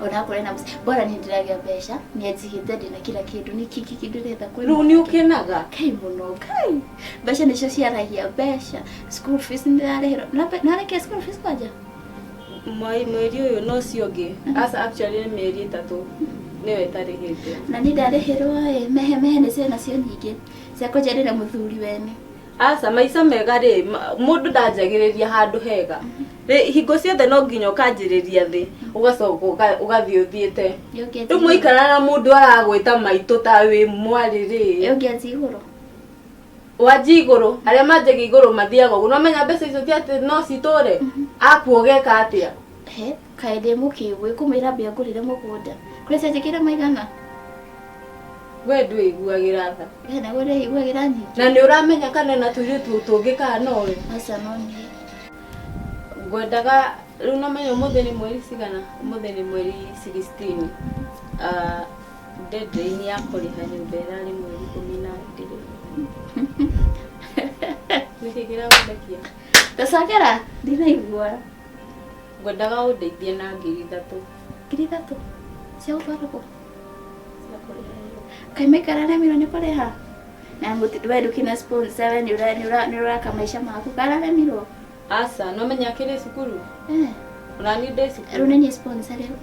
[SPEAKER 2] Onakorwo na mũciĩ. Bora niĩ ndĩragĩa mbeca, nĩanjigĩte ndĩna kila kĩndũ, nĩ kĩ kĩngĩ ndĩretha kwĩ
[SPEAKER 5] Rĩu nĩ
[SPEAKER 2] mwanake?
[SPEAKER 5] ũkenaga?
[SPEAKER 2] Kai mũno, kai. Mbeca nĩcio ciaragia mbeca. School fees nĩndĩrarĩhĩrwo. Narĩkia school fees kwanja?
[SPEAKER 5] Mweri ũyũ no ũcio ũngĩ. Aca actually nĩ mĩeri ĩtatũ nĩyo ĩtarĩhĩte.
[SPEAKER 2] Na niĩ ndarĩhĩrwo ĩ, mehe mehe nĩ ciĩ nacio nyingĩ. Cia kũnjerera mũthuri wene.
[SPEAKER 5] Aca maica mega rĩ, mũndũ ndanjagĩrĩria handũ hega. Rĩ, hingo ciothe no nginya ũkanjĩrĩria thĩ, ũgacoka ũgathiĩ ũthiĩte.
[SPEAKER 2] Ĩ
[SPEAKER 5] Rĩu mwaikara na mũndũ aragwĩta maitũ ta wĩ mwarĩ rĩ,
[SPEAKER 2] ũngĩanjia igũrũ.
[SPEAKER 5] Wanjie igũrũ, arĩa manjagia igũrũ mathiaga ũguo. Nĩwamenya mbeca icio ti atĩ no citũre? Akua ũgeka atĩa?
[SPEAKER 2] He, kaĩ ndĩ mũkĩgu ĩkũmwĩra mbia ngũrĩre mũgũnda. Kũrĩ cianjĩkĩire maigana?
[SPEAKER 5] We ndwĩiguagĩra tha.
[SPEAKER 2] We naguo ndĩiguagĩra nyingĩ.
[SPEAKER 5] Na nĩ ũramenya kana ena tũirĩtu tũngĩ kana nowe?
[SPEAKER 2] Aca no niĩ.
[SPEAKER 5] Ngwendaga rĩu namenya ũmũthĩ nĩ mweri cigana? Ũmũthĩ nĩ mweri 16. Ah, deadline ya kũrĩha nyũmba ĩrarĩ mweri ikũmi na ndĩrĩ. Nĩkĩ kĩragũthekia?
[SPEAKER 2] Tũcokera? Ndinaigua.
[SPEAKER 5] Ngwendaga ũndeithie na 3000.
[SPEAKER 2] 3000? Cia gũtwara kũ?
[SPEAKER 5] Cia kũrĩha nyũmba.
[SPEAKER 2] Kaĩ maikara aremirwo nĩ kũrĩha? Na we ndũkĩna sponsor we nĩ ũraka maica maku kararemirwo?
[SPEAKER 5] Aca, no menya akĩrĩ cukuru?
[SPEAKER 2] Eh.
[SPEAKER 5] Ona niĩ ndĩ cukuru.
[SPEAKER 2] Rĩu nĩ niĩ sponsor rĩu.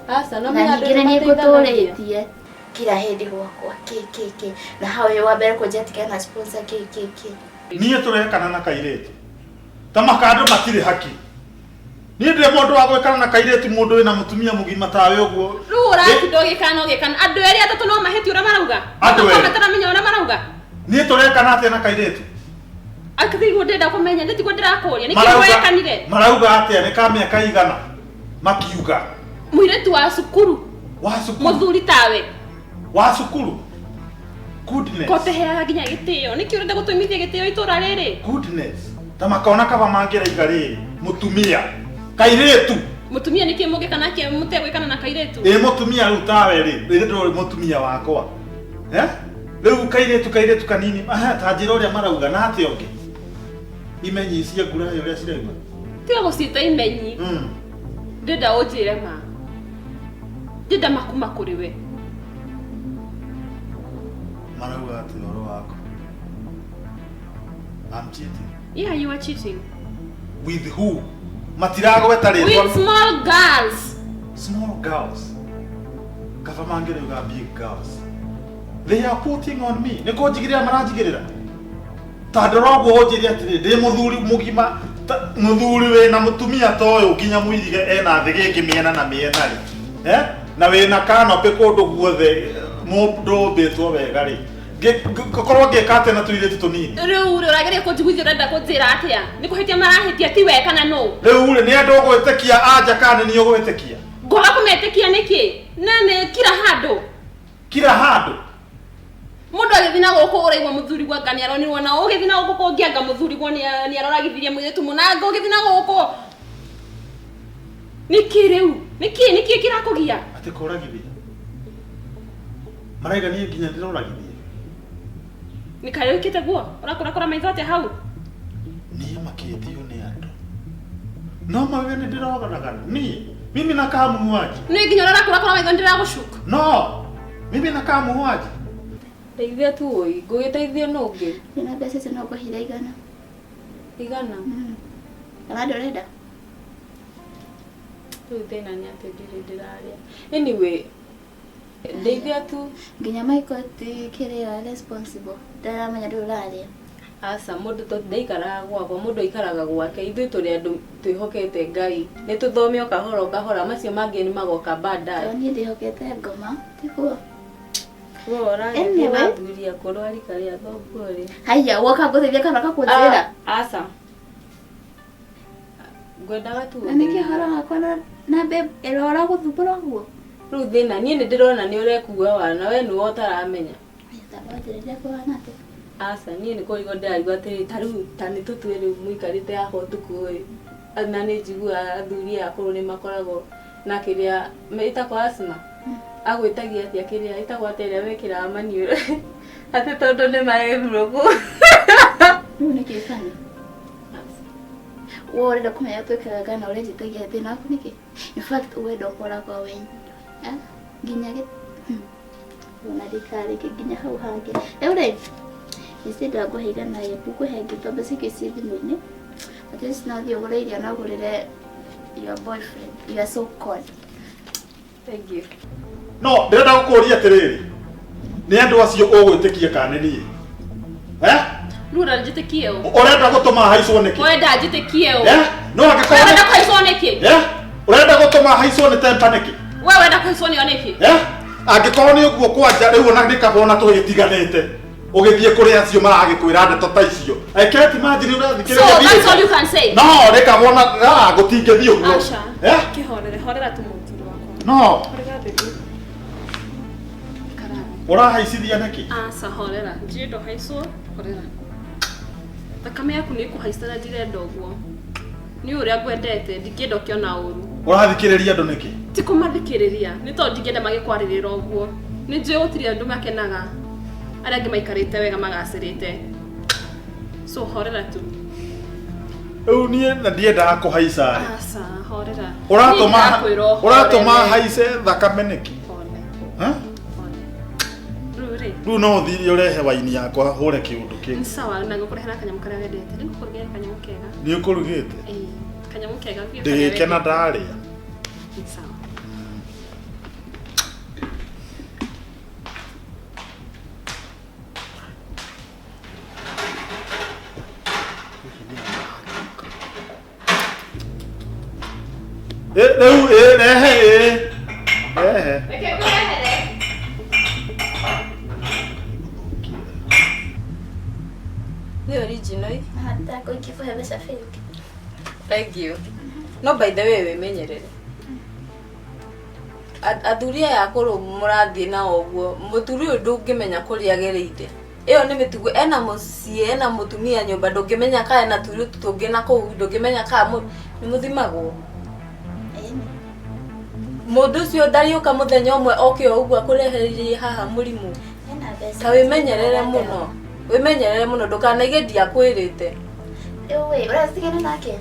[SPEAKER 5] Aca, no
[SPEAKER 2] Na
[SPEAKER 5] menya andũ
[SPEAKER 2] ningĩ nĩ
[SPEAKER 5] nĩ mateithanagia.
[SPEAKER 2] ngũtũrĩtie kila hĩndĩ gwakwa kĩ kĩ kĩ na hau wa mbere kũnjia tigana na sponsor kĩ kĩ kĩ.
[SPEAKER 1] Niĩ tũrekana na kairĩtu ta makandũ matirĩ haki. Niĩ ndĩ mũndũ wa gwĩkana na kairĩtu mũndũ wĩna mũtumia mũgima tawe ũguo.
[SPEAKER 3] Rĩu ũratinda ũgĩkana ũgĩkana andũ erĩ atatũ no mahĩtie ũrĩa marauga.
[SPEAKER 1] Andũ erĩ.
[SPEAKER 3] Mataramenya ũrĩa marauga.
[SPEAKER 1] Niĩ tũrekana atĩa na kairĩtu?
[SPEAKER 3] Akithiguo ndĩrenda kũmenya nĩ tiguo ndĩrakũria nĩkĩ wekanire?
[SPEAKER 1] Marauga atĩa nĩ ka mĩaka igana makiuga.
[SPEAKER 3] Mũirĩtu wa cukuru.
[SPEAKER 1] Wa cukuru.
[SPEAKER 3] Mũthuri tawe.
[SPEAKER 1] Wa cukuru. Goodness.
[SPEAKER 3] Koteheaga nginya gĩtĩo. Nĩkĩ ũrenda gũtũmithia gĩtĩo itũra rĩrĩ?
[SPEAKER 1] Goodness. Ta makona kaba mangĩraiga rĩrĩ mũtumia kairĩtu.
[SPEAKER 3] Mũtumia nĩkĩ mũngĩkana kĩ mũtegwĩkana na kairĩtu?
[SPEAKER 1] Ĩ mũtumia rĩu tawe rĩ, rĩrĩ ndũrĩ mũtumia wakwa. Eh? Rĩu kairĩtu kairĩtu kanini, aha ta njĩra ũrĩa marauga na atĩa ũngĩ? Imenyi cia ngura ũrĩa cirauga.
[SPEAKER 3] Tiga gũciĩta imenyi. Ndĩrenda ũnjĩre ma. Ndĩrenda makuma kũrĩ we.
[SPEAKER 1] Marauga atĩ ũhoro waku. I'm cheating.
[SPEAKER 3] Yeah, you are cheating.
[SPEAKER 1] With who? Matiragweta rĩtwa.
[SPEAKER 3] With small girls.
[SPEAKER 1] Small girls. Kaba mangĩrauga big girls. They are putting on me. Nĩ kũnjigĩrĩra maranjigĩrĩra. Ta ndora ũguo ũnjĩre atĩrĩ, ndĩ mũthuri mũgima, mũthuri wĩna mũtumia ta ũyũ nginya mũirige ena thĩ gĩkĩ mĩena na mĩena rĩ. Eh? Na wĩna canopy kũndũ guothe mũndũ ũmbĩtwo wega rĩ. Ngĩkorwo ngĩka atĩa na tũirĩtu tũnini?
[SPEAKER 3] Rĩu rĩ ũrageria kũnjiguithia ũrenda kũnjĩra atĩa? Nĩ kũhĩtia marahĩtia ti we kana nũ?
[SPEAKER 1] Rĩu rĩ nĩ andũ ũgwĩtĩkia anja kana nĩ niĩ ũgwĩtĩkia?
[SPEAKER 3] Ngwaga kũmetĩkia nĩkĩ? Na nĩ kira handũ.
[SPEAKER 1] Kira handũ?
[SPEAKER 3] Mũndũ agĩthiĩ na gũkũ ũraigua mũthuri gwa nĩ aronirwo na ũgĩthiĩ na gũkũ kũngĩ anga mũthuri gwa nĩ aroragithirie mũirĩtu mũnanga ũgĩthiĩ na gũkũ. Nĩkĩ rĩu? Nĩkĩ nĩkĩ kĩrakũgia?
[SPEAKER 1] Atĩ kũragithia. Maraiga niĩ nginya ndĩroragithia.
[SPEAKER 3] Nĩ karĩ wĩkĩte guo? Ũrakũrakũra maitho atĩa hau?
[SPEAKER 1] Niĩ makĩtio nĩ andũ. No mauge nĩ ndĩroragana. Niĩ mimi nakaa muuaji.
[SPEAKER 3] Nĩ nginya ũrakũrakũra maitho ndĩragũcuka.
[SPEAKER 1] No, mimi nakaa muuaji.
[SPEAKER 5] Ndeithia tu ũi, ngũgĩteithio nũ ũngĩ?
[SPEAKER 2] Ndĩna mbeca icio no ngũheire 100.
[SPEAKER 5] 100?
[SPEAKER 2] Kana ndũrenda?
[SPEAKER 5] Rĩu thĩna nĩ atĩ ndirĩ ndĩrarĩa. Anyway, ndeithia tu.
[SPEAKER 2] Nginya Michael ti kĩrĩa responsible. Ndaramenya ndũrĩ ũrarĩa.
[SPEAKER 5] Aca, mũndũ to ndaikaraga gwakwa, mũndũ aikaraga gwake. Ithuĩ tũrĩ andũ twĩhokete Ngai. Nĩ tũthome o kahora o kahora, macio mangĩ nĩ magoka baadaye.
[SPEAKER 2] Tondũ niĩ ndĩhokete ngoma, tiguo?
[SPEAKER 5] We ũraria
[SPEAKER 2] Anyway.
[SPEAKER 5] na athuri akũrũ a rika rĩa thoguo rĩ.
[SPEAKER 2] Haiya, woka ngũteithia kana ũgakũnjĩra?
[SPEAKER 5] Aca. Ngwendaga tu
[SPEAKER 2] Na nĩkĩ ũhoro wakwa na babe ĩrĩa ũragũthumbũra ũguo?
[SPEAKER 5] Rĩu thĩna niĩ nĩ ndĩrona nĩ ũrekua wana, we nĩwe ũtaramenya.
[SPEAKER 2] Wanjĩrĩria kũhana atĩa?
[SPEAKER 5] Aca, niĩ nĩ kũrigwo ndĩrarigwo atĩrĩ, ta rĩu ta nĩ tũtue rĩu mũikarĩte haha ũtukũ ĩ. Na nĩ njiguaga athuri aya akũrũ nĩ makoragwo na kĩrĩa ĩtagwo asthma. Agwĩtagia atĩa kĩrĩa ĩtagwo atĩa ĩrĩa wĩkĩraga maniũrũ? Atĩ tondũ nĩ maremirwo kũ.
[SPEAKER 2] Rĩu nĩkĩ bani? We ũrenda kũmenya twĩkaga kana ũrenjĩtagia thĩna waku nĩkĩ? In fact, wendo ũkoragwo we. Nginya gĩ ona ndikarĩke nginya hau hangĩ. Rĩu rĩ, instead wa ngũhe 100 ĩ, ngũhe ngĩtua mbeca ingĩ ciĩ thimũ-inĩ. At least no ũthiĩ ũgũre irio na ũgũrĩre your boyfriend, your so called.
[SPEAKER 5] Thank you.
[SPEAKER 1] No, ndĩrenda gũkũria atĩrĩrĩ. Nĩ andũ acio ũgwĩtĩkia kana nĩ niĩ? Eh?
[SPEAKER 3] Rĩu ũranjĩtĩkie ũ?
[SPEAKER 1] Ũrenda gũtũma haicwo nĩkĩ?
[SPEAKER 3] Wenda njĩtĩkie ũ?
[SPEAKER 1] Eh? No angĩkorwo
[SPEAKER 3] Ũrenda kũhaicwo nĩkĩ?
[SPEAKER 1] Eh? Ũrenda gũtũma haicwo nĩ temper nĩkĩ?
[SPEAKER 3] We wenda kũhaicwo nĩo nĩkĩ?
[SPEAKER 1] Eh? Angĩkorwo nĩ ũguo kwanja rĩu ona nĩ kaba ona tũgĩtiganĩte. Ũgĩthiĩ kũrĩ acio maragĩkwĩra ndeto ta icio. I can't imagine ũrathikĩrĩria.
[SPEAKER 3] So that's all you can say.
[SPEAKER 1] No, reka wona ah gũtingĩthiĩ ũguo.
[SPEAKER 3] Aca.
[SPEAKER 1] Eh?
[SPEAKER 3] Kĩhorere, horera tu mũthuri wakwa.
[SPEAKER 1] No,
[SPEAKER 3] Horera baby. Ikara.
[SPEAKER 1] ũrahaicithia nĩkĩ?
[SPEAKER 3] Aca, horera. Ndirenda ũhaicwo, horera. Thakame yaku nĩ ĩkũhaica na ndirenda ũguo. Nĩ ũrĩa ngwendete, ndingĩenda ũkĩona ũru.
[SPEAKER 1] Ũrathikĩrĩria andũ nĩkĩ?
[SPEAKER 3] Ti kũmathikĩrĩria, nĩ tondũ ndingĩenda magĩkwarĩrĩra ũguo. Nĩ njũĩ gũtirĩ andũ makenaga. Arĩa angĩ maikarĩte wega magacĩrĩte. So horera tu.
[SPEAKER 1] Rĩu niĩ na ndiendaga kũhaica rĩ.
[SPEAKER 3] Aca, horera.
[SPEAKER 1] Ũratũma
[SPEAKER 3] Niĩ ndĩrakwĩra ũhorere.
[SPEAKER 1] ũratũma haice thakame nĩkĩ?
[SPEAKER 3] Pole,
[SPEAKER 1] Ha?
[SPEAKER 3] pole. Rĩu rĩ,
[SPEAKER 1] Rĩu no ũthiĩ ũrehe waini yakwa hũre kĩũndũ kĩu.
[SPEAKER 3] nĩ sawa na ngũkũrehera kanyamũ karĩa wendete. Nĩ ngũkũrugĩra kanyamũ kega.
[SPEAKER 1] Nĩ ũkũrugĩte?
[SPEAKER 3] Ĩĩ, kanyamũ kega biũ. karĩa
[SPEAKER 1] Ndĩgĩkena
[SPEAKER 3] wendete.
[SPEAKER 1] ndarĩa.
[SPEAKER 3] Nĩ sawa.
[SPEAKER 1] Ĩ, rĩu ĩ, rehe ĩ. Rehe.
[SPEAKER 3] Reke ngũrehere.
[SPEAKER 5] Nĩ original ĩ.
[SPEAKER 2] Nataka ikikuhe mbeca fake.
[SPEAKER 5] Thank you. No by the way wĩmenyerere. Athuri aya akũrũ mũrathiĩ nao ũguo, mũthuri ũyũ ndũngĩmenya kũrĩa agereire. Ĩyo nĩ mĩtugo, ena mũciĩ, ena mũtumia nyũmba, ndũngĩmenya kana ena tũirĩtu tũngĩ na kũu, ndũngĩmenya kana nĩ mũthimagwo.
[SPEAKER 2] Ĩni.
[SPEAKER 5] Mũndũ ũcio ndarĩũka mũthenya ũmwe oke o ũguo akũrehereirie haha mũrimũ.
[SPEAKER 2] Ena mbeca.
[SPEAKER 5] Ta wĩmenyerere mũno. Wĩmenyerere mũno ndũkanaige ndiakwĩrĩte.
[SPEAKER 2] Rĩu ĩ, ũratigana nake?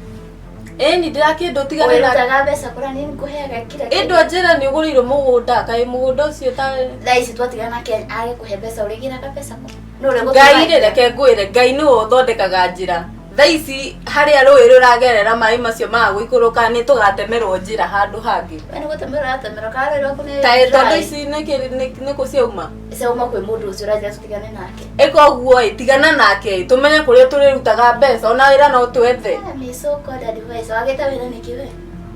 [SPEAKER 5] Ĩni ndĩrakĩenda ũtigane nake.
[SPEAKER 2] Ũrutaga mbeca kũrĩa niĩ ngũheaga kila
[SPEAKER 5] Ĩndũ anjĩra nĩ ũgũrĩirwo mũgũnda, kaĩ mũgũnda ũcio ta
[SPEAKER 2] Thaa ici twatigana nake age kũhe mbeca ũrĩgĩraga mbeca kũ? Nũ ũrĩa
[SPEAKER 5] Ngai rĩ reke ngwĩre Ngai nĩwe ũthondekaga njĩra. Thaa ici harĩa rũĩ rũragerera maĩ macio maga gũikũrũka nĩ tũgatemerwo njĩra handũ hangĩ.
[SPEAKER 2] We nĩ gũtemerwo ũratemerwo kana rũĩ rwaku nĩ
[SPEAKER 5] Ta tondũ
[SPEAKER 2] dry?
[SPEAKER 5] ici nĩ kũ ciauma.
[SPEAKER 2] Ciauma kwĩ mũndũ ũcio ũranjĩra tũtigane nake.
[SPEAKER 5] Ĩka ũguo ĩ, tigana nake ĩ, tũmenye kũrĩa tũrĩrutaga mbeca ona wĩra no twethe.
[SPEAKER 2] Ah, mi so called advice. Wagĩte wĩra nĩkĩ we?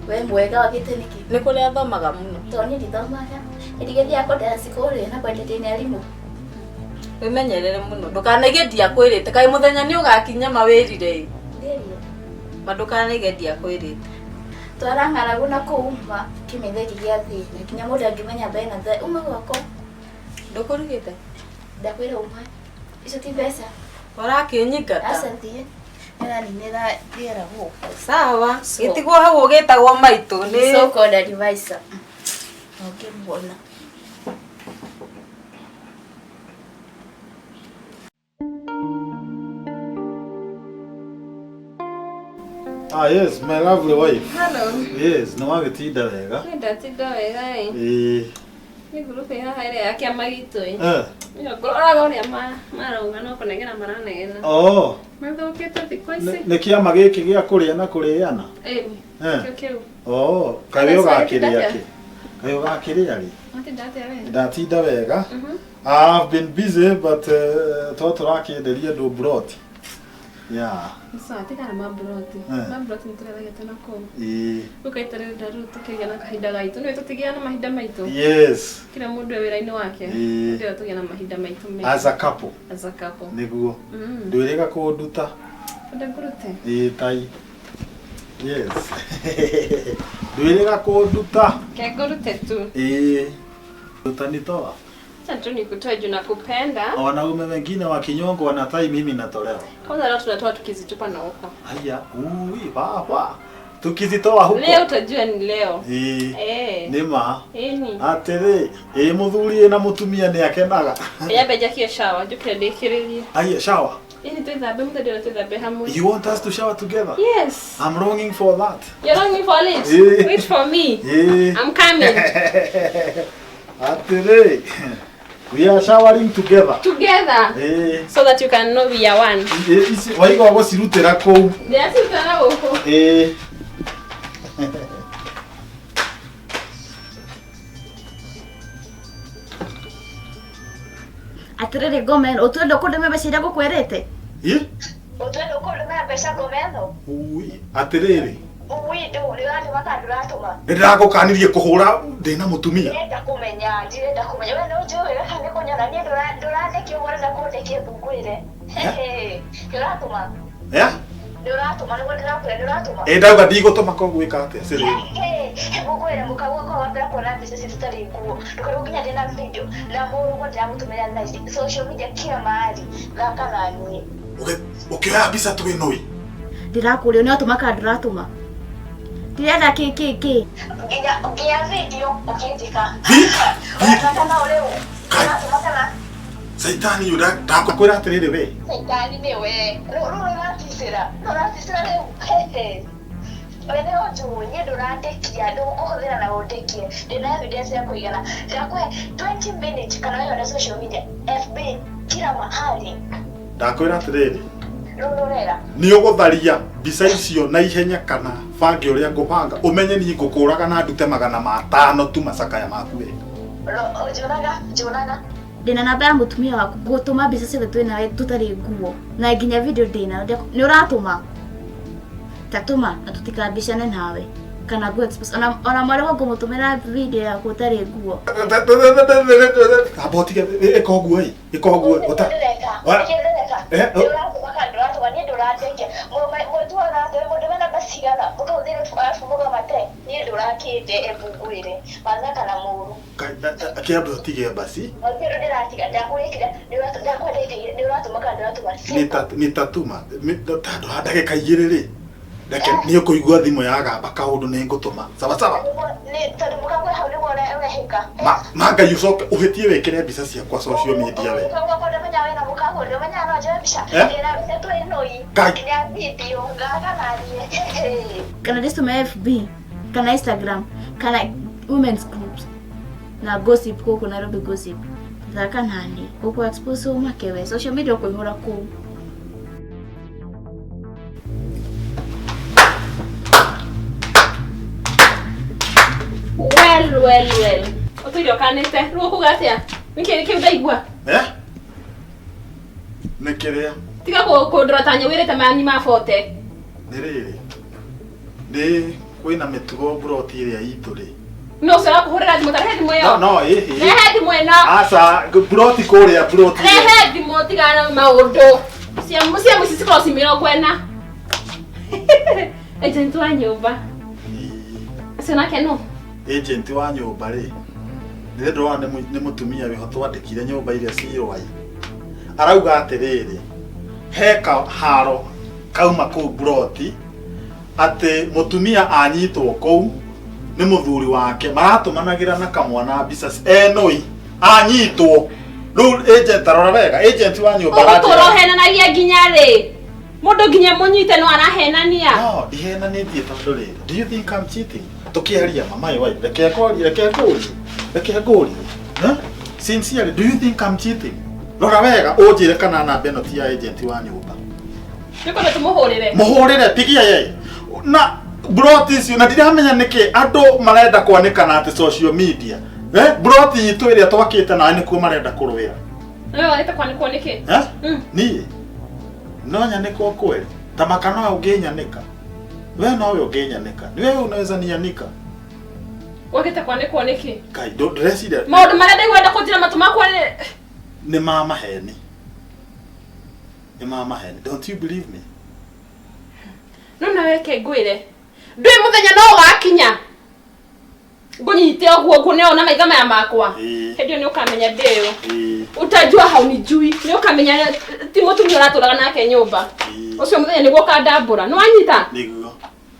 [SPEAKER 2] We mwega wagĩte nĩkĩ?
[SPEAKER 5] Nĩ kũrĩa athomaga mũno.
[SPEAKER 2] Tondũ niĩ ndithomaga. Ndigĩthiaga kũdance kũrĩa na kwendetie nĩ arimũ.
[SPEAKER 5] Wĩmenyerere mũno ndũkanaige ndiakwĩrĩte kaĩ mũthenya nĩ ũgakinya mawĩrire ĩ.
[SPEAKER 2] Ndĩrire.
[SPEAKER 5] Ma ndũkanaige ndiakwĩrĩte.
[SPEAKER 2] Twara ng'aragu na kũu ma kĩmitho gĩkĩ gĩa thĩna nginya mũndũ angĩmenya mbere na thutha uma gwakwa.
[SPEAKER 5] Ndũkũrugĩte?
[SPEAKER 2] Ndakwĩra uma. Icio ti mbeca.
[SPEAKER 5] Ũrakĩnyingata?
[SPEAKER 2] Aca thiĩ. Nĩraninĩra rĩera gũkũ.
[SPEAKER 5] Sawa. Gĩtigwo hau ũgĩtagwo maitũ nĩ
[SPEAKER 2] So called advisor. Ũngĩmuona.
[SPEAKER 1] Ah yes, my lovely wife.
[SPEAKER 3] Hello.
[SPEAKER 1] Yes, nĩ wagĩtinda wega.
[SPEAKER 3] Nĩ ndatinda wega ĩ.
[SPEAKER 1] Ĩĩ.
[SPEAKER 3] Nĩ ngurubu ĩ haha ĩrĩa ya kĩama gitũ ĩ.
[SPEAKER 1] Eh.
[SPEAKER 3] Ngũroraga ũrĩa marauga no kũnegena maranegena.
[SPEAKER 1] Oh,
[SPEAKER 3] Mathũkĩte thikũ ici.
[SPEAKER 1] nĩ kĩama gĩkĩ gĩa kũrĩa na kũrĩana.
[SPEAKER 3] Ĩni.
[SPEAKER 1] Eh.
[SPEAKER 3] Kĩo kĩu.
[SPEAKER 1] Oh, kaĩ ũgakĩrĩa kĩ? Kaĩ ũgakĩrĩa rĩ?
[SPEAKER 3] Watinda atĩa we?
[SPEAKER 1] Ndatinda wega. I've been busy but to tũrakĩenderia andũ broti. Yeah.
[SPEAKER 3] Nĩ sawa, tigana na maburoti.
[SPEAKER 1] Eh.
[SPEAKER 3] Maburoti nĩ tũrethagĩte na kũu.
[SPEAKER 1] Ĩĩ.
[SPEAKER 3] Rĩu kaitũrĩrĩra rĩu tũkĩgĩa na kahinda gaitũ. Nĩũĩ tũtigĩaga na mahinda maitũ.
[SPEAKER 1] Yes.
[SPEAKER 3] Kila mũndũ e wĩra-inĩ wake.
[SPEAKER 1] Ĩĩ.
[SPEAKER 3] Ndĩrenda tũgĩe na mahinda maitũ mega.
[SPEAKER 1] As a couple.
[SPEAKER 3] As a couple.
[SPEAKER 1] Nĩguo.
[SPEAKER 3] Mm.
[SPEAKER 1] Ndwĩrĩga kũnduta.
[SPEAKER 3] Enda ngũrute.
[SPEAKER 1] Ĩĩ tai. Yes. Ndwĩrĩga kũnduta.
[SPEAKER 3] Ke ngũrute tu.
[SPEAKER 1] Ĩĩ. Utanitoa.
[SPEAKER 3] Acha tu nikutoe juu nakupenda.
[SPEAKER 1] Wanaume wengine wa kinyongo wanatai, mimi natolewa.
[SPEAKER 3] Kwanza leo tunatoa tukizitupa na huko.
[SPEAKER 1] Haya, ui baba. Tukizitoa huko.
[SPEAKER 3] Leo utajua ni leo.
[SPEAKER 1] Ĩĩ.
[SPEAKER 3] Eh.
[SPEAKER 1] Nĩ ma.
[SPEAKER 3] Ĩni.
[SPEAKER 1] Atĩrĩ, ĩ mũthuri ĩ na mũtumia nĩ akenaga.
[SPEAKER 3] Nyambe njakie shower, njũkĩre ndĩkĩrĩrie.
[SPEAKER 1] Aya, shower.
[SPEAKER 3] Ĩni twĩthambe mũthenya ndĩrenda twĩthambe hamwe.
[SPEAKER 1] You want us to shower together?
[SPEAKER 3] Yes.
[SPEAKER 1] I'm longing for that.
[SPEAKER 3] You're longing for it.
[SPEAKER 1] Eh.
[SPEAKER 3] Wait for me.
[SPEAKER 1] Ĩĩ.
[SPEAKER 3] I'm coming.
[SPEAKER 1] Atĩrĩ, we are showering together.
[SPEAKER 3] Together.
[SPEAKER 1] Ĩĩ.
[SPEAKER 3] So that you can know we are one.
[SPEAKER 1] Ĩ, ici waigua gũcirutĩra kũu.
[SPEAKER 3] Ndĩracirutana gũkũ.
[SPEAKER 1] Ĩĩ.
[SPEAKER 2] Atĩrĩrĩ ngomeno, ũtwenda kũndũmĩra mbeca iria ngũkwĩrĩte?
[SPEAKER 1] Ĩ?
[SPEAKER 2] Ũtwenda kũndũmĩra mbeca ngomeno?
[SPEAKER 1] Ui, atĩrĩrĩ.
[SPEAKER 6] Windu nĩ ũratũma kana ndũratũma?
[SPEAKER 1] Nĩ ndĩragũkanirie kũhũra ndĩna mũtumia.
[SPEAKER 6] Ndĩrenda kũmenya, ndirenda kũmenya. We nĩ ũnjũĩ wega kana nĩ kũnyona niĩ ndũrandekia ũguo ũrenda kũndekia ngũngũĩre. Nĩ ũratũma?
[SPEAKER 1] Eh?
[SPEAKER 6] Nĩ ũratũma nĩguo ndĩrakwĩra nĩ ũratũma?
[SPEAKER 1] Ĩ ndauga ndigũtũma koguo ĩka atĩa sĩrĩ?
[SPEAKER 6] Ngũkwĩra mũkaguo wambere kuona mbica citu tarĩ nguo ndũkarigwo nginya ndĩna video na mũrũguo ndĩramũtũmĩra thaa ici social media kila mahali thaka na niĩ.
[SPEAKER 1] Ũkĩoya mbica twĩ nũi?
[SPEAKER 2] Ndĩrakũria nĩ ũratũma kana ndũratũma? Ndĩrenda kĩ kĩ kĩ?
[SPEAKER 6] Nginya nginya video ũkĩnjĩka. Ũrathaka nao rĩu? Ũratũma kana?
[SPEAKER 1] Caitani ũyũ ndakwĩra atĩrĩrĩ we.
[SPEAKER 6] Caitani nĩwe. Rĩu rĩu ũraticĩra. Ũraticĩra rĩu. We nĩ ũnjũĩ niĩ ndũrandekia ndũgũkũhũthĩra na ũndekie. Ndĩna evidence ya kũigana. Ndakũhe 20 minutes kana wĩyone social media FB kila mahali.
[SPEAKER 1] Ndakwĩra atĩrĩrĩ.
[SPEAKER 6] Rĩu nĩũrera.
[SPEAKER 1] Nĩ ũgũtharia mbica icio na ihenya kana bange ũrĩa ngũbanga ũmenye niĩ ngũkũraga na ndute 500 tu macakaya maku we.
[SPEAKER 6] Njũraga, njũraga.
[SPEAKER 2] Ndĩna namba ya mũtumia waku ngũtũma mbica ciothe twĩ nawe tũtarĩ nguo na nginya video ndĩnayo nĩ ũratũma tatũma na tũtikambicane nawe kana ngũ expose ona ona mwarĩ wa ngũmũtũmĩra video yaku ũtarĩ nguo.
[SPEAKER 1] Amba ũtige ĩka ũguo ĩ ĩka ũguo ũta
[SPEAKER 6] Ndĩreka,
[SPEAKER 1] Wa-
[SPEAKER 6] ndĩreka.
[SPEAKER 1] Eh, oh.
[SPEAKER 6] Ndũratũma kana ndũratũma niĩ ndũrandekia. Mũtu ũratũma mũndũ wena namba cigana mũkahũthĩra arabu mũkamate niĩ ndũrakĩnde embu ngwĩre mathaka na mũru.
[SPEAKER 1] Akĩamba ũtige basi.
[SPEAKER 6] Mũndũ ndĩratiga ndakwĩkĩra ndakwendete nĩ ũratũma kana ndũratũma.
[SPEAKER 1] Nitatuma tandũ ha ndagĩka igĩrĩ rĩ reke nĩ ũkũigua thimũ yagamba kaũndũ nĩ ngũtũma sawa sawa.
[SPEAKER 6] Nĩ tondũ mũkagwe hau nĩguo ũrehĩka.
[SPEAKER 1] Ma Ngai ũcoke ũhĩtie wĩkĩre mbica ciakwa social media we.
[SPEAKER 6] Mũkagwe kwa ndamenya wĩna mũkagwe ndamenya no njoe mbica.
[SPEAKER 1] Eh?
[SPEAKER 6] Ndĩna mbica twĩ nũi.
[SPEAKER 1] Ngai.
[SPEAKER 6] Nginya video thaka na niĩ.
[SPEAKER 2] Kana ndĩcitũme FB kana Instagram kana women's groups na gossip gũkũ Nairobi gossip thaka nani gũkũ expose ũmake we social media ũkũihũra kũu.
[SPEAKER 3] Well, well, well. Ũtũire ũkanĩte. Rĩu ũkuga atĩa? Nĩkĩ kĩu ndaigua?
[SPEAKER 1] Eh? Nĩ kĩrĩa?
[SPEAKER 3] Tiga kũndora ta nyũwĩrĩte mani ma bote.
[SPEAKER 1] Nĩ rĩrĩ. Nĩ kwĩna mĩtugo mburoti ĩrĩa itũ rĩ.
[SPEAKER 3] No ũcio ũrakũhũrĩra thimũ ta rehe thimũ ĩyo.
[SPEAKER 1] No no ĩhĩ.
[SPEAKER 3] Rehe thimũ ĩno.
[SPEAKER 1] Aca mburoti kũrĩa mburoti.
[SPEAKER 3] Rehe thimũ tigana na maũndũ. Cia cia mũciĩ cikoragwo ci 40. Agent wa nyũmba. Ũcio nake nũ?
[SPEAKER 1] Agent wa nyũmba rĩ. Nĩ ndĩrona nĩ mũtumia wĩho twandĩkire nyũmba iria cirwai. Arauga atĩrĩrĩ, he kaharo kauma kũu mburoti atĩ mũtumia anyitwo kũu nĩ mũthuri wake maratũmanagĩra na kamwana mbica enũi anyitwo. Rĩu agent arora wega agent wa nyũmba
[SPEAKER 3] Ũgũtũra ũhenanagia nginya rĩ? Mũndũ nginya mũnyite no arahenania.
[SPEAKER 1] No, ndihenanĩtie tondũ rĩrĩ, do you think I'm cheating? Tũkĩaria mama ĩ wife, reke ngũrie, reke ngũrie, reke ngũrie. Huh? Sincerely, do you think I'm cheating? Rora wega ũnjĩre kana namba ĩno ti ya agent wa nyũmba.
[SPEAKER 3] Nĩkwenda tũmũhũrĩre.
[SPEAKER 1] Mũhũrĩre, pigia yeye. Na mburoti icio na ndiramenya nĩkĩ andũ marenda kwanĩkana atĩ social media. Eh, mburoti itũ ĩrĩa twakĩte nayo nĩkuo marenda kũrũĩra.
[SPEAKER 3] Nawe wagĩte kwanĩkwo nĩkĩ?
[SPEAKER 1] Eh? Niĩ no nyanĩkwo kweli? Ta maka nowe ũngĩnyanĩka. We nowe ũngĩnyanĩka. Niwe unaweza nianika.
[SPEAKER 3] Wagĩte kwanĩkwo nĩkĩ?
[SPEAKER 1] Ngai, ndĩreciria
[SPEAKER 3] Maũndũ marĩa ndaigua kũnjĩra matũ makwa nĩ
[SPEAKER 1] nĩ ma maheni. Nĩ ma maheni. Don't you believe me?
[SPEAKER 3] No nawe reke ngwĩre. Ndũĩ mũthenya no ũgakinya. Ngũnyite ũguo nguone na maitho maya makwa. Hĩndĩ ĩyo nĩ ũkamenya ndĩyo. Utajua haunijui. Nĩ ũkamenya ti mũtumia ũratũraga nake nyũmba. Ũcio mũthenya nĩguo ũkandambũra. Nĩ wanyita?
[SPEAKER 1] Nĩguo.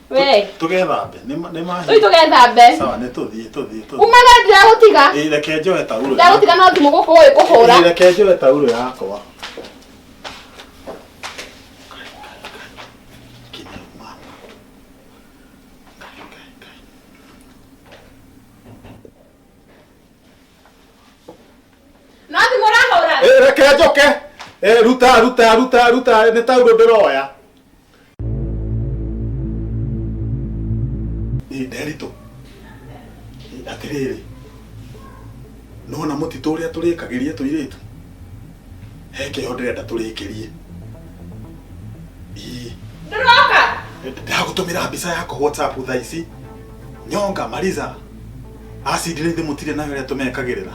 [SPEAKER 3] We.
[SPEAKER 1] Tũgethambe. Nĩ mahinda.
[SPEAKER 3] Tũthiĩ tũgethambe.
[SPEAKER 1] Sawa, nĩ tũthiĩ tũthiĩ tũthiĩ.
[SPEAKER 3] Umaga ndiragũtiga.
[SPEAKER 1] Ĩ reke njoe taurũ.
[SPEAKER 3] Ndagũtiga no thimũ gũkũ ũĩ kũhũra.
[SPEAKER 1] Ĩ reke njoe taurũ yakwa.
[SPEAKER 3] No thimũ ũrahũra?
[SPEAKER 1] Ĩ reke njoke. Ĩ ruta ruta ruta ruta nĩ taurũ ndĩroya. Ĩ Nderitũ. Atĩrĩrĩ. Nĩwona mũtitũ ũrĩa tũrĩkagĩria tũirĩtu? He kĩho ndĩrenda tũrĩkĩrie. Ĩ.
[SPEAKER 3] Ndũroka?
[SPEAKER 1] Ndagũtũmĩra mbica yako WhatsApp thaa ici. Nyonga maliza. Acid rĩthĩ mũtirĩ nayo ĩrĩa tũmekagĩrĩra.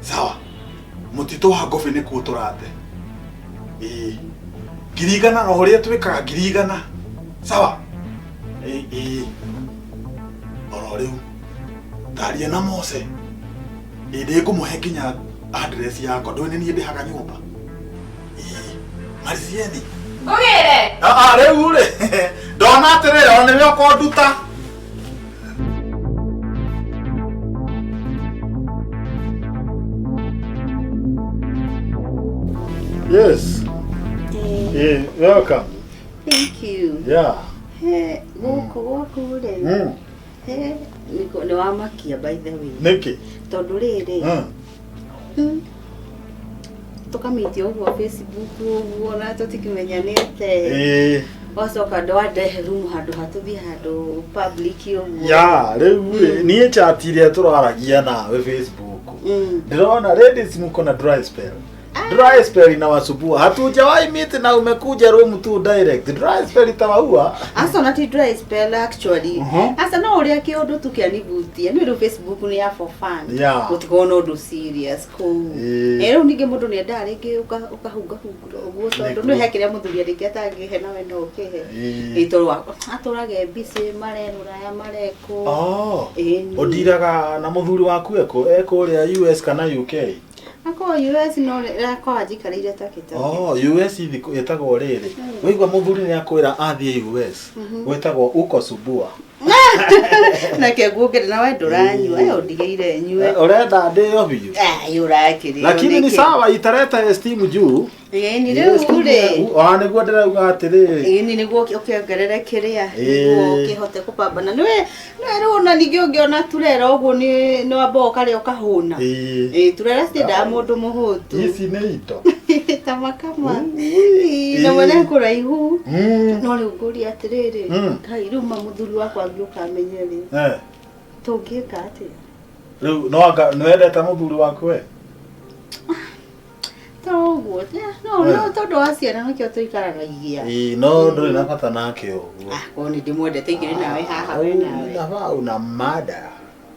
[SPEAKER 1] Sawa. Mũtitũ wa ngobi nĩkuo tũrate. Ĩĩ. 100,000 no ũrĩa twĩkaga 100,000. Sawa. Ĩĩ ĩĩ. Oro rĩu. Ndaria na Mose. Ĩĩ ndĩngũmũhe nginya address yakwa. Ndũĩ nĩ niĩ ndĩhaga nyũmba. Ĩĩ. Malizieni.
[SPEAKER 5] Ngũgĩre.
[SPEAKER 1] Ah, rĩu rĩ. Ndona atĩrĩrĩ, o nĩwe ũkonduta. Yes. Eh, welcome.
[SPEAKER 4] Thank you.
[SPEAKER 1] Yeah.
[SPEAKER 4] He, gũkũ gwaku rĩ. He, nĩ wamakia by the way.
[SPEAKER 1] Nĩkĩ?
[SPEAKER 4] Tondũ rĩrĩ. Tũkamĩtia ũguo Facebook ũguo na tũtikĩmenyanĩte.
[SPEAKER 1] Ĩĩ.
[SPEAKER 4] Wacoka ndwandehe room handũ hatũthiĩ handũ public ũguo.
[SPEAKER 1] Ya, rĩu rĩ, niĩ chat iria tũraragia nawe Facebook. Ndĩrona ladies mko na dry spell. Dry spell inawasumbua. Hatujawahi meet na umekuja room tu direct. Dry spell itawaua.
[SPEAKER 4] Aca ona ti dry spell actually. Aca no ũrĩa kĩũndũ tu kĩanivutia. Nĩ rĩu Facebook nĩ ya for fun.
[SPEAKER 1] Yeah.
[SPEAKER 4] Gũtikoragwo na ũndũ serious kũu.
[SPEAKER 1] Ĩĩ.
[SPEAKER 4] Ĩ rĩu ningĩ mũndũ nĩendaga rĩngĩ ũkahungahungura ũguo tondũ
[SPEAKER 1] Nĩguo.
[SPEAKER 4] nĩ he kĩrĩa mũthuri rĩngĩ atangĩhe nawe no ũkĩhe.
[SPEAKER 1] Ĩĩ.
[SPEAKER 4] Ĩ tondũ atũrage busy marerũraya marekũ.
[SPEAKER 1] Oh.
[SPEAKER 4] Ĩni.
[SPEAKER 1] Ũndiraga na mũthuri waku ekũ ekũrĩa US kana UK?
[SPEAKER 4] Akorwo US no akorwo anjikarĩire take take.
[SPEAKER 1] Oh, US thikũ ĩtagwo rĩrĩ. Waigua mũthuri nĩ akwĩra athiĩ US. Gwĩtagwo uko subua.
[SPEAKER 4] Nake nguongerera na we ndũranyua, ĩ ũndigĩire nyue.
[SPEAKER 1] Ũrenda ndĩo biũ.
[SPEAKER 4] Ai ũrakĩrĩo
[SPEAKER 1] Lakini ni
[SPEAKER 4] nĩkĩ?
[SPEAKER 1] sawa itareta esteem juu.
[SPEAKER 4] Ĩni rĩu rĩ.
[SPEAKER 1] Ona nĩguo ndĩrauga atĩrĩrĩ.
[SPEAKER 4] Ĩni nĩguo ũkĩongerere kĩrĩa
[SPEAKER 1] Ĩĩ.
[SPEAKER 4] nĩguo ũkĩhote kũpambana. Nĩwe nĩwe rĩu ona ningĩ ũngĩona turera ũguo nĩ wamba ũkarĩa ũkahũna.
[SPEAKER 1] Ĩĩ.
[SPEAKER 4] Ĩĩ turera citiendaga mũndũ mũhũtu.
[SPEAKER 1] Ici nĩ indo.
[SPEAKER 4] Ta makama. Ĩĩ, na mwene kũraihu. No rĩu ngũria atĩrĩrĩ, Ngai rĩu ma mũthuri wakwa angĩũka amenye rĩ, tũngĩka atĩa?
[SPEAKER 1] Rĩu no anga nĩwendete mũthuri waku we?
[SPEAKER 4] To ũguo, no no tondũ wa ciana nĩkĩo tũikaranagia.
[SPEAKER 1] Ĩĩ, no ndũrĩ na bata nake ũguo.
[SPEAKER 4] Korwo nĩ ndĩmwendete ingĩrĩ nawe haha we nawe.
[SPEAKER 1] Nafaa una mada.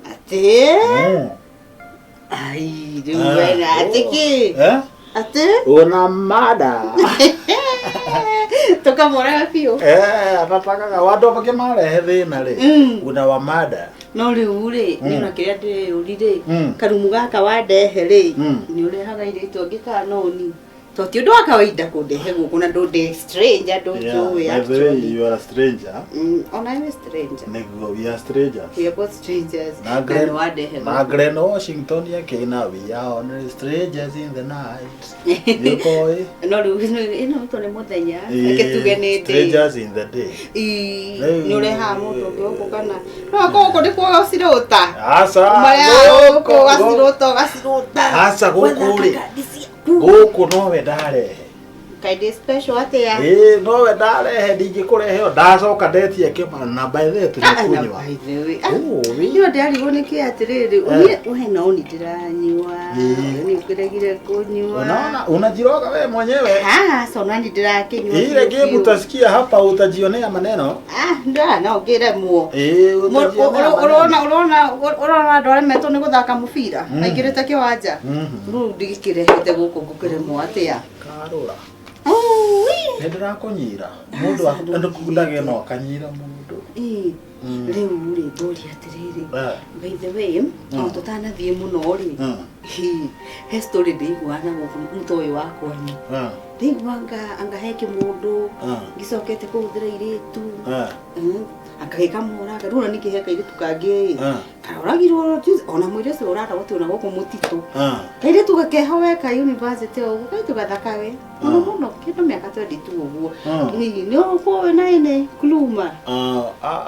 [SPEAKER 4] Atĩ? Ai, rĩu we na atĩ kĩ?
[SPEAKER 1] Eh?
[SPEAKER 4] Atĩ?
[SPEAKER 1] Una mada.
[SPEAKER 4] Tũkamũraga biũ.
[SPEAKER 1] Eh, atatakaga wandũ angĩ marehe thĩna rĩ. Una wa mada.
[SPEAKER 4] No rĩu rĩ, niĩ ona kĩrĩa ndĩreyũri rĩ,
[SPEAKER 1] Mm.
[SPEAKER 4] karumu gaka wandehe rĩ,
[SPEAKER 1] Mm.
[SPEAKER 4] nĩ ũrehaga airĩtu angĩ kana no ni? To ti ũndũ wa kawaida kũndehe gũkũ na ndũndĩ stranger ndũnjũĩ
[SPEAKER 1] Yeah, by the way,
[SPEAKER 4] actually.
[SPEAKER 1] you are a stranger.
[SPEAKER 4] Ona I'm a stranger.
[SPEAKER 1] Nĩguo, we are strangers.
[SPEAKER 4] We are both strangers.
[SPEAKER 1] Na
[SPEAKER 4] Na
[SPEAKER 1] Glenn,
[SPEAKER 4] nĩ wandehe
[SPEAKER 1] na
[SPEAKER 4] gũkũ.
[SPEAKER 1] Glenn Washington akĩina we are only strangers in the night. Nĩũkoĩ?
[SPEAKER 4] No rĩu ĩno to nĩ mũthenya, reke tuge nĩ day.
[SPEAKER 1] Strangers in the day.
[SPEAKER 4] Ii,
[SPEAKER 1] Rĩu-
[SPEAKER 4] nĩ ũrehaga mũndũ ũngĩ gũkũ kana no akorwo gũkũ nĩkuo ũgacirũta.
[SPEAKER 1] Aca,
[SPEAKER 4] Marĩa gũkũ ũgacirũta ũgacirũta.
[SPEAKER 1] Aca gũkũ rĩ. Gũkũ nowe ndarehe.
[SPEAKER 4] Kaĩ ndĩ special atĩa?
[SPEAKER 1] Ĩĩ nowe ndarehe ndingĩkũrehe o ndacoka ndetie kĩmana na by the way tũrĩkũnyua.
[SPEAKER 4] By the way.
[SPEAKER 1] Oh, we.
[SPEAKER 4] Niĩ ndĩrarigwo nĩkĩ atĩrĩrĩ, niĩ we no ni ndĩranyua. Nĩ ũkĩregire kũnyua.
[SPEAKER 1] Unaona unajiroga wewe mwenyewe.
[SPEAKER 4] Ah, so nani ndĩrakĩnyua.
[SPEAKER 1] Ile
[SPEAKER 4] biũ
[SPEAKER 1] game
[SPEAKER 4] biũ.
[SPEAKER 1] utasikia hapa utajionea maneno.
[SPEAKER 4] Ah, ndĩra no ngĩremwo.
[SPEAKER 1] Eh, utajionea maneno.
[SPEAKER 4] Ũrona ũrona ũrona andũ arĩa metwo nĩ gũthaka mũbira maingĩrĩte kĩwanja. Rĩu ndigĩkĩrehete gũkũ ngũkĩremwo atĩa?
[SPEAKER 1] Karũra.
[SPEAKER 4] Ui.
[SPEAKER 1] Nĩ ndĩrakũnyira. Mũndũ ndage no akanyira mũndũ.
[SPEAKER 4] Ĩĩ. Rĩu rĩ ngũria atĩrĩrĩ. By the way, o tũtanathiĩ mũno rĩ. He story ndĩiguaga na gũkũ mũtũ ũyũ wa kwanyu. Ndĩigua anga he kĩmũndũ ngĩcokete kũhũthĩra airĩtu. Agagĩkamũraga rĩu ona ningĩ he kairĩtu kangĩ ĩ karoragirwo ona mũirĩtu ũcio ũraragwo ti ona gũkũ mũtitũ. Kairĩtu gakeho weka university o ũguo kairĩtu gathaka we mũno mũno kĩndũ mĩaka 22 ũguo. Nĩ ũkũĩ na ĩnĩ kluma.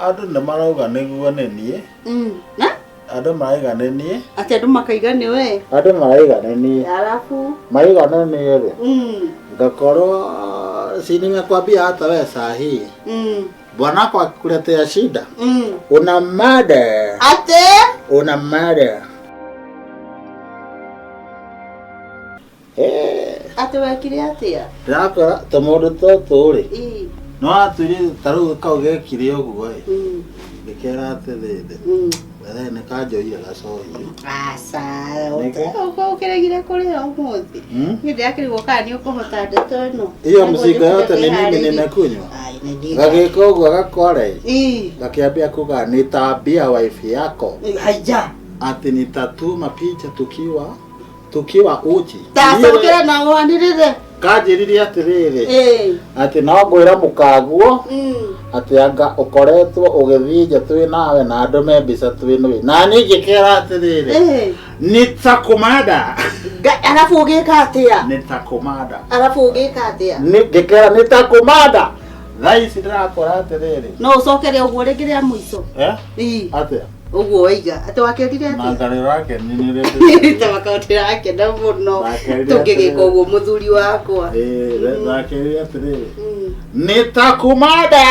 [SPEAKER 1] Andũ nĩ marauga nĩguo nĩ niĩ.
[SPEAKER 4] Na?
[SPEAKER 1] Andũ maraiga nĩ niĩ.
[SPEAKER 4] Atĩ andũ makaiga nĩ we.
[SPEAKER 1] Andũ maraiga nĩ niĩ.
[SPEAKER 4] Alafu
[SPEAKER 1] Maraiga nĩ niĩ rĩ. Ngakorwo si nimekwambia hata we saa hii. Bwanako akikuletea shida. Una mada.
[SPEAKER 4] Ate?
[SPEAKER 1] Una mada.
[SPEAKER 4] Atĩ wekire atĩa?
[SPEAKER 1] Ndĩrakwĩra tũmũndũ tũtũ rĩ.
[SPEAKER 4] Ĩĩ.
[SPEAKER 1] No atwĩrire ta rĩu kau gekire ũguo ĩ. Ngĩkera atĩrĩrĩ. Wethe nĩ kanjoire gacohi.
[SPEAKER 7] Aca, ũkĩregire kũrĩa ũmũthĩ. Niĩ ndĩrakĩrigwo kana nĩ ũkũhota ndeto ĩno.
[SPEAKER 1] Hiyo mzigo yote ni mimi nimekunywa. Gagĩka ũguo gakora ĩ. Gakĩambia kuga nitaambia wife yako.
[SPEAKER 7] Haija.
[SPEAKER 1] Ati nitatuma picha tukiwa uchi.
[SPEAKER 7] Tacokera na wanĩrĩre.
[SPEAKER 1] Kanjĩrire atĩrĩrĩ. Atĩ no ngwĩra mũkaguo. Atĩ anga ũkoretwo ũgĩthiĩ nja twĩ nawe na ndũme mbica twĩ nũĩ. Na niĩ ngĩkera atĩrĩrĩ. Nitakumada.
[SPEAKER 7] Arabu ũgĩka atĩa?
[SPEAKER 1] Nitakumada.
[SPEAKER 7] Arabu ũgĩka atĩa?
[SPEAKER 1] Ngĩkera nitakumada. Thaa ici ndĩrakora atĩrĩrĩ.
[SPEAKER 7] No ũcokere ũguo rĩngĩ rĩa mũico.
[SPEAKER 1] Atĩa?
[SPEAKER 7] Ũguo waiga atĩ wakĩrire atĩa?
[SPEAKER 1] Na ngarĩ ũrakenire nĩ
[SPEAKER 7] Tabaka ndĩrakena mũno tũngĩgĩka ũguo mũthuri wakwa.
[SPEAKER 1] Ndakĩrire atĩrĩrĩ. Nitakumada.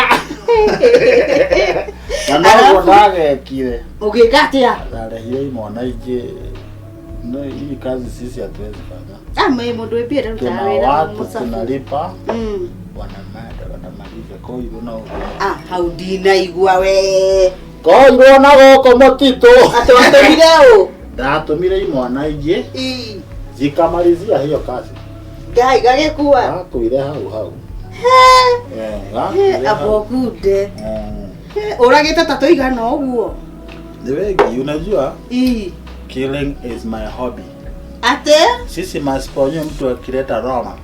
[SPEAKER 1] Na noguo ndagekire.
[SPEAKER 7] Ũgĩka atĩa?
[SPEAKER 1] Ndarehire imwana ingĩ. No, hii kazi sisi hatuwezi fanya.
[SPEAKER 7] Ah, mwe mũndũ wĩ mbia ndarutaga wĩra
[SPEAKER 1] Tuna watu
[SPEAKER 7] mũcabu.
[SPEAKER 1] tunalipa. Wanamada wanamaliza koirwo na ũguo.
[SPEAKER 7] Ah, hau ndinaigua we.
[SPEAKER 1] Koirwo na gũkũ mũtitũ.
[SPEAKER 7] Atĩ watũmire ũ?
[SPEAKER 1] Ndatũmire imwana ingĩ. Zikamalizia hiyo kazi.
[SPEAKER 7] Ngai gagĩkua.
[SPEAKER 1] Gakuire hau hau.
[SPEAKER 7] He, abokunde. Ũragĩte ta tũigana ũguo.
[SPEAKER 1] Ni wengi, unajua? Killing is my hobby.
[SPEAKER 7] Ate?
[SPEAKER 1] Sisi masponyo mtu akileta Roma.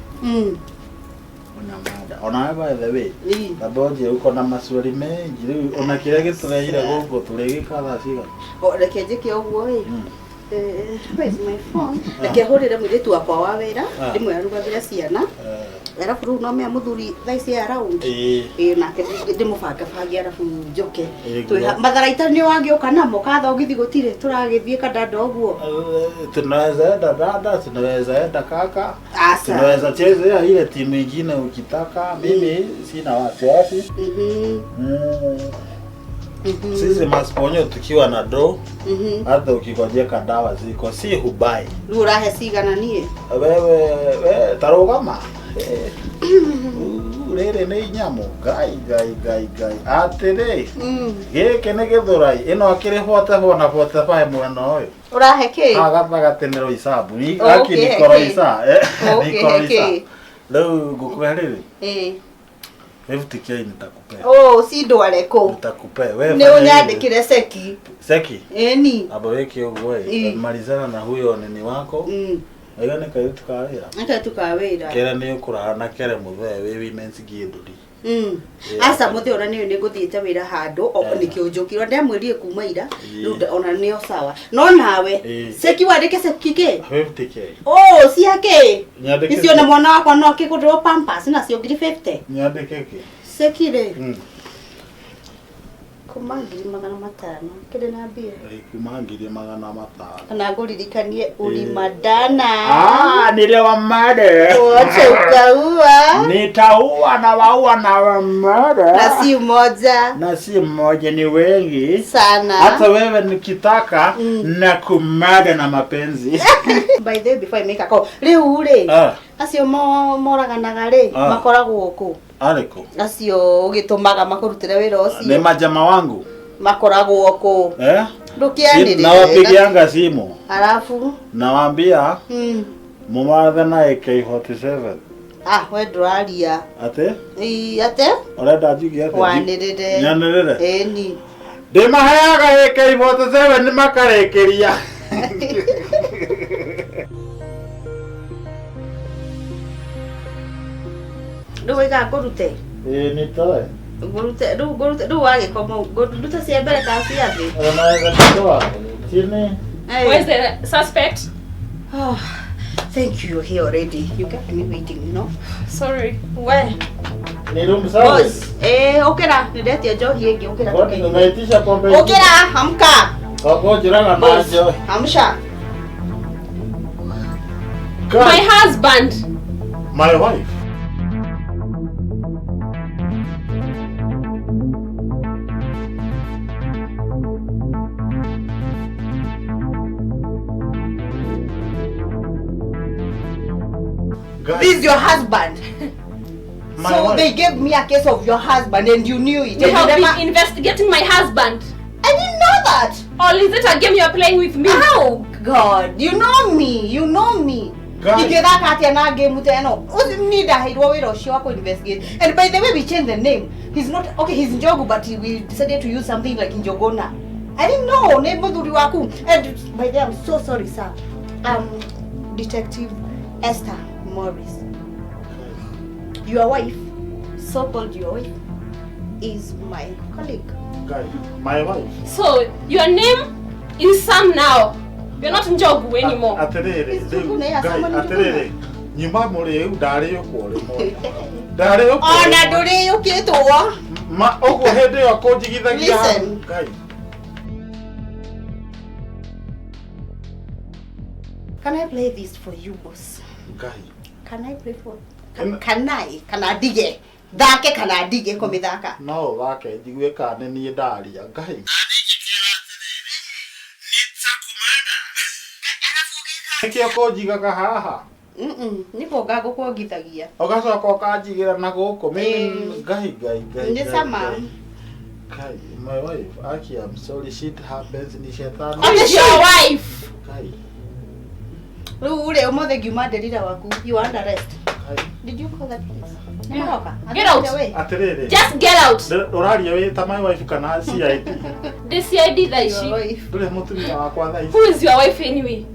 [SPEAKER 1] Unamada. Ona by the way. Kaboje uko na maswali mengi. Rĩu ona kĩrĩa gĩtũrehire gũkũ tũrĩgĩka thaa cigana?
[SPEAKER 7] Reke njĩke ũguo ĩ. Where is my phone? Reke hũrĩre mũirĩtu wakwa wa wĩra, ndĩmwĩre arugagĩre ciana. Arabu rĩu no mea mũthuri thaa ici around. Ĩĩ nake ndĩmũbangabange arabu njoke. Matharaita nĩ wagĩũka namo katha ũgĩthiĩ gũtirĩ tũragĩthiĩ kandanda ũguo.
[SPEAKER 1] Tunaweza enda dada, tunaweza enda kaka. Tunaweza chezea ile timu ingine ukitaka. Mimi sina wasiwasi. Sisi masponyo tukiwa na do, hata ukigojeka dawa ziko si hubai.
[SPEAKER 7] Rĩu ũrahe cigana niĩ?
[SPEAKER 1] Wewe tarũgama. Rĩrĩ nĩ inyamũ ngai ngai ngai ngai atĩrĩ gĩkĩ nĩ gĩthũrai ĩno akĩrĩ 44 na 45 mwena ũyũ.
[SPEAKER 7] Ũrahe kĩ?
[SPEAKER 1] Haha gatagatĩ nĩ Roysambu. Gaki nĩ Koroica. Nĩ Koroica. Rĩu ngũkũhe rĩrĩ. 50K nitakupea.
[SPEAKER 7] Oh, si ndware kũ?
[SPEAKER 1] Nitakupea. Wewe
[SPEAKER 7] nĩ ũnyandĩkĩre ceki.
[SPEAKER 1] Seki?
[SPEAKER 7] Ĩni.
[SPEAKER 1] Aba weke ũguo ĩ. Malizana na huyo nini wako. Aiga nĩ kairĩtu ka wĩra.
[SPEAKER 7] Nĩ kairĩtu ka wĩra.
[SPEAKER 1] Kere nĩ ũkũrara na kere mũthee wĩ women's guild.
[SPEAKER 7] Aca mũthee ona nĩyo nĩ ngũthiĩte wĩra handũ nĩkĩo njũkirwo ndamwĩrire kuma ira rĩu ona nĩyo sawa. No nawe ceki wandĩke ceki kĩ?
[SPEAKER 1] 50K.
[SPEAKER 7] Oh, cia kĩ? Icio na mwana wakwa no akĩgũrĩrwo pampers nacio ngiri 50.
[SPEAKER 1] Nyandĩke kĩ?
[SPEAKER 7] Ceki rĩ? Kuma 500,000 kĩrĩ na mbia.
[SPEAKER 1] Kuma 500,000.
[SPEAKER 7] Kana ngũririkanie ulimadana.
[SPEAKER 1] Ah, niliwamada.
[SPEAKER 7] Wote ukaua.
[SPEAKER 1] Nitaua na waua na wamada.
[SPEAKER 7] Na si mmoja.
[SPEAKER 1] Na si mmoja, ni wengi.
[SPEAKER 7] Sana.
[SPEAKER 1] Hata wewe nikitaka na kumada na mapenzi.
[SPEAKER 7] By the way, before I make a call, rĩu rĩ, acio moraganaga rĩ, makoragwo kũ?
[SPEAKER 1] Arĩkũ?
[SPEAKER 7] Acio ũgĩtũmaga makũrutĩre wĩra ũcio.
[SPEAKER 1] Nĩ majama wangu.
[SPEAKER 7] Makoragwo kũ? Ndũkĩanĩrĩre.
[SPEAKER 1] Nawapigianga simu.
[SPEAKER 7] Alafu
[SPEAKER 1] nawaambia mumathe na AK47.
[SPEAKER 7] Ah, we ndũraria.
[SPEAKER 1] Atĩ?
[SPEAKER 7] Ĩ, atĩ?
[SPEAKER 1] Ũrenda njuge atĩa?
[SPEAKER 7] Wanĩrĩre.
[SPEAKER 1] Nyanĩrĩre?
[SPEAKER 7] Ĩni.
[SPEAKER 1] Ndĩmaheaga AK47 nĩ makarĩkĩria.
[SPEAKER 7] Rĩu waiga ngũrute?
[SPEAKER 1] Ĩĩ nĩtoĩ.
[SPEAKER 7] Ngũrute, rĩu ngũrute, rĩu wagĩkoma ngũrute cia mbere kana cia thĩ?
[SPEAKER 1] Unaweza kutoa chini.
[SPEAKER 3] Where's the suspect?
[SPEAKER 7] Oh, thank you, you're here already. You kept me waiting, you know.
[SPEAKER 3] Sorry.
[SPEAKER 7] Where?
[SPEAKER 1] Ni room service.
[SPEAKER 7] Ũkĩra, nĩndetia njohi ĩngĩ, ũkĩra.
[SPEAKER 1] Kwani unaitisha pombe?
[SPEAKER 7] Ũkĩra, amka.
[SPEAKER 1] Kwa njĩraga na njohi.
[SPEAKER 7] Amsha.
[SPEAKER 3] My husband.
[SPEAKER 1] My wife.
[SPEAKER 7] This is your husband.
[SPEAKER 1] My
[SPEAKER 7] So
[SPEAKER 1] wife.
[SPEAKER 7] they gave me a case of your husband and you knew it.
[SPEAKER 3] You
[SPEAKER 7] And you
[SPEAKER 3] have
[SPEAKER 7] never
[SPEAKER 3] been investigating my husband.
[SPEAKER 7] I didn't know that.
[SPEAKER 3] Or is it a game you are playing with me?
[SPEAKER 7] Oh God, you know me, you know me.
[SPEAKER 1] Guys.
[SPEAKER 7] Ingĩthaka atĩa na game ta ĩno? Ũcio niĩ ndaheirwo wĩra ũcio wa kũ-investigate. And by the way, we changed the name. He's not okay, he's Njogu, but we decided to use something like Njogona. I didn't know nĩ mũthuri waku. And by the way, I'm so sorry, sir. Detective Esther Morris. Your wife, so-called your wife, is my colleague.
[SPEAKER 1] Guy, my wife.
[SPEAKER 3] So your name is Sam now. You're not Njogu anymore.
[SPEAKER 1] Atĩrĩrĩ,
[SPEAKER 7] It's
[SPEAKER 1] rĩu,
[SPEAKER 7] Njuguna, yeah,
[SPEAKER 1] Ngai,
[SPEAKER 7] someone
[SPEAKER 1] atĩrĩrĩ, nyuma mũrĩu ndarĩũkwo rĩmwe. Ndarĩũkwo.
[SPEAKER 7] Ona ndũrĩũkĩtwo.
[SPEAKER 1] Ma ũguo hĩndĩ ĩyo kũnjigithagia hau.
[SPEAKER 7] Listen.
[SPEAKER 1] Ngai.
[SPEAKER 7] Can I play this for you, boss?
[SPEAKER 1] Ngai.
[SPEAKER 7] Can I play for? Can I? Kana ndige? Thake kana ndige kũmĩthaka?
[SPEAKER 1] No ũthake njigue kana nĩ niĩ ndaria. Ngai. Nĩkĩo kũnjigaga haha.
[SPEAKER 7] Nĩ kuonga ngũkuongithagia.
[SPEAKER 1] Ũgacoka ũkanjigĩra na gũkũ. Mimi Ngai, Ngai, Ngai.
[SPEAKER 7] Nĩ
[SPEAKER 1] Ngai,
[SPEAKER 7] sama.
[SPEAKER 1] Ngai. Ngai, my wife, Aki, I'm sorry, shit happens, ni shetani.
[SPEAKER 3] Who is your wife?
[SPEAKER 1] Ngai,
[SPEAKER 7] Rĩu rĩ ũmũthĩ ngiuma nderira waku. You are under arrest.
[SPEAKER 1] Ngai.
[SPEAKER 7] Did you call that police? Nĩ maroka?
[SPEAKER 3] Get out.
[SPEAKER 1] Atĩrĩrĩ.
[SPEAKER 3] Just get out.
[SPEAKER 1] Ũraria wĩ ta my wife kana CID?
[SPEAKER 3] The CID that
[SPEAKER 7] Your
[SPEAKER 3] she.
[SPEAKER 7] wife.
[SPEAKER 1] Ndũrĩ mũtumia wakwa thaa ici.
[SPEAKER 3] Who is your wife anyway?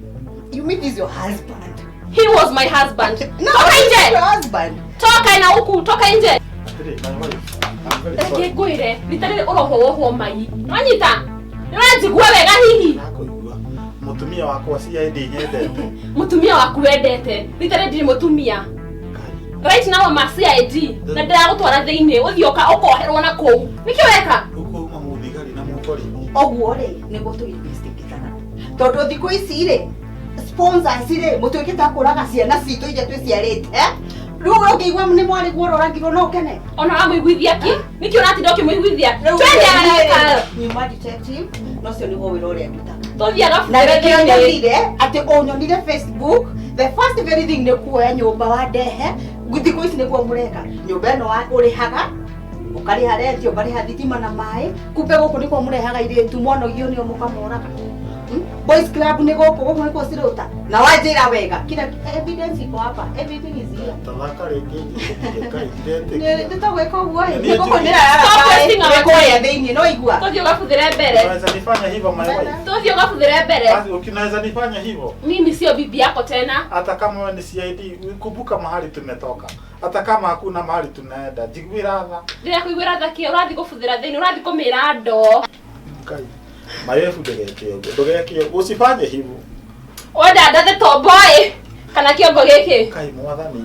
[SPEAKER 7] You mean this is your husband?
[SPEAKER 3] He was my husband.
[SPEAKER 7] No,
[SPEAKER 3] Toka
[SPEAKER 7] this is
[SPEAKER 3] nje.
[SPEAKER 7] your husband.
[SPEAKER 3] Toka na huku, toka nje.
[SPEAKER 1] Atĩrĩrĩ, my wife, I'm very
[SPEAKER 3] Reke
[SPEAKER 1] sorry.
[SPEAKER 3] ngwĩre, rita rĩrĩ ũrohwo mai. Nwanyita? Nĩũranjigua wega hihi?
[SPEAKER 1] Ndakũigua. Mũtumia wakwa CID nyendete.
[SPEAKER 3] Mũtumia waku wendete. Rita rĩrĩ ndirĩ mũtumia.
[SPEAKER 1] Ngai,
[SPEAKER 3] Right now I'm a CID. Na ndĩragũtwara thĩinĩ, ũthiĩ ũka ũkoherwo na kũu. Nĩkĩo weka?
[SPEAKER 1] ũkũuma mũthigari na mũborithi.
[SPEAKER 7] Ũguo rĩ nĩguo tũ investigate-aga. Tondũ thikũ ici rĩ sponsors rĩ mũtuĩkĩte a kũraga ciana citũ iria twĩciarĩte. Rĩu ũngĩigua nĩ mwarĩ guo ũroragirwo no ũkene.
[SPEAKER 3] Ona ũramũiguithia kĩ? Nĩkĩo ũratinda ũkĩmũiguithia?
[SPEAKER 7] Rĩu
[SPEAKER 3] Twende
[SPEAKER 7] niĩ rĩ,
[SPEAKER 3] haraka.
[SPEAKER 7] nyuma detective no cio nĩguo wĩra ũrĩa ndutaga.
[SPEAKER 3] Tũthiĩ
[SPEAKER 7] Na
[SPEAKER 3] agabuthĩre
[SPEAKER 7] nĩkĩo
[SPEAKER 3] thĩinĩ.
[SPEAKER 7] nyonire atĩ ũnyonire Facebook the first very thing nĩ kuoya nyũmba wa ndehe thikũ ici nĩguo mũreka nyũmba ĩno ũrĩhaga ũkarĩha renti ũkarĩha thitima na maĩ kumbe gũkũ nĩkuo mũrehaga airĩtu mwanogio nĩo mũkamoraga. Boys club nĩ gũkũ gũkũ nĩkuo cirũta na wanjĩra wega kila evidence iko hapa, everything is here.
[SPEAKER 1] Tathaka rĩngĩ njĩtĩkie, Ngai, ndiretĩkia.
[SPEAKER 7] Nĩ tũgwĩka ũguo ĩ
[SPEAKER 1] Nĩ
[SPEAKER 7] nĩ gũkũnĩra
[SPEAKER 3] Stop wasting our
[SPEAKER 7] kũrĩa
[SPEAKER 3] time.
[SPEAKER 7] thĩinĩ no igua.
[SPEAKER 3] Tũthiĩ ũgabuthĩre mbere.
[SPEAKER 1] Unaweza nifanya hivyo my wife?
[SPEAKER 3] Tũthiĩ ũgabuthĩre mbere.
[SPEAKER 1] Basi, Unaweza nifanya hivyo?
[SPEAKER 3] Mimi sio bibi yako tena.
[SPEAKER 1] Hata kama wewe ni CID, kumbuka mahali tumetoka. Hata kama hakuna mahali tunaenda, njiguĩra tha.
[SPEAKER 3] Ndĩrakuiguĩra tha kĩ? Ũrathiĩ gũbuthĩra thĩinĩ, ũrathiĩ kũmĩra ndoo.
[SPEAKER 1] Ngai, my wife ndũgeke ũguo, ndũgeke ũguo, usifanye hivyo.
[SPEAKER 3] Wenda ndathe tomboĩ kana kĩongo gĩkĩ?
[SPEAKER 1] Ngai mwathani,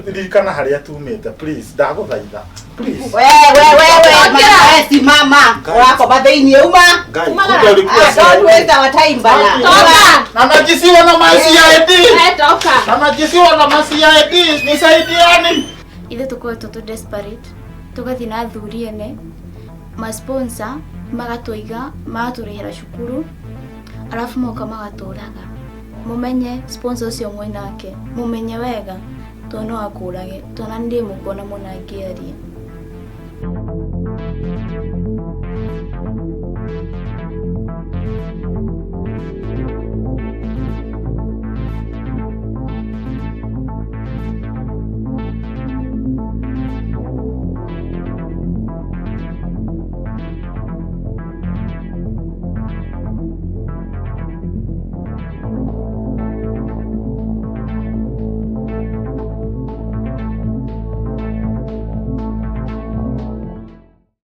[SPEAKER 1] ririkana harĩa tumĩte, please, ndagũthaitha. Please.
[SPEAKER 7] We we we we
[SPEAKER 3] Ongera.
[SPEAKER 7] mama, we simama.
[SPEAKER 1] Guys.
[SPEAKER 7] Ũrakoma thĩinĩ uma.
[SPEAKER 1] Ngai,
[SPEAKER 3] Umagara.
[SPEAKER 1] kumbe ulikuwa
[SPEAKER 7] Ah, don't
[SPEAKER 1] CID.
[SPEAKER 7] waste our time bana.
[SPEAKER 3] Toka.
[SPEAKER 1] Na najisiwa na ma CID.
[SPEAKER 3] Eh, toka.
[SPEAKER 1] Na najisiwa na ma CID, nisaidiani.
[SPEAKER 2] Ithuĩ tũkoretwo tũ desperate tũgathiĩ na athuri ene ma-sponsor magatũiga magatũrĩhĩra cukuru arabu moka magatũraga. Mũmenye sponsor ũcio mwĩnake mũmenye wega tondũ no akũrage tondũ ona nĩ ndĩmũkuona mũno angĩaria.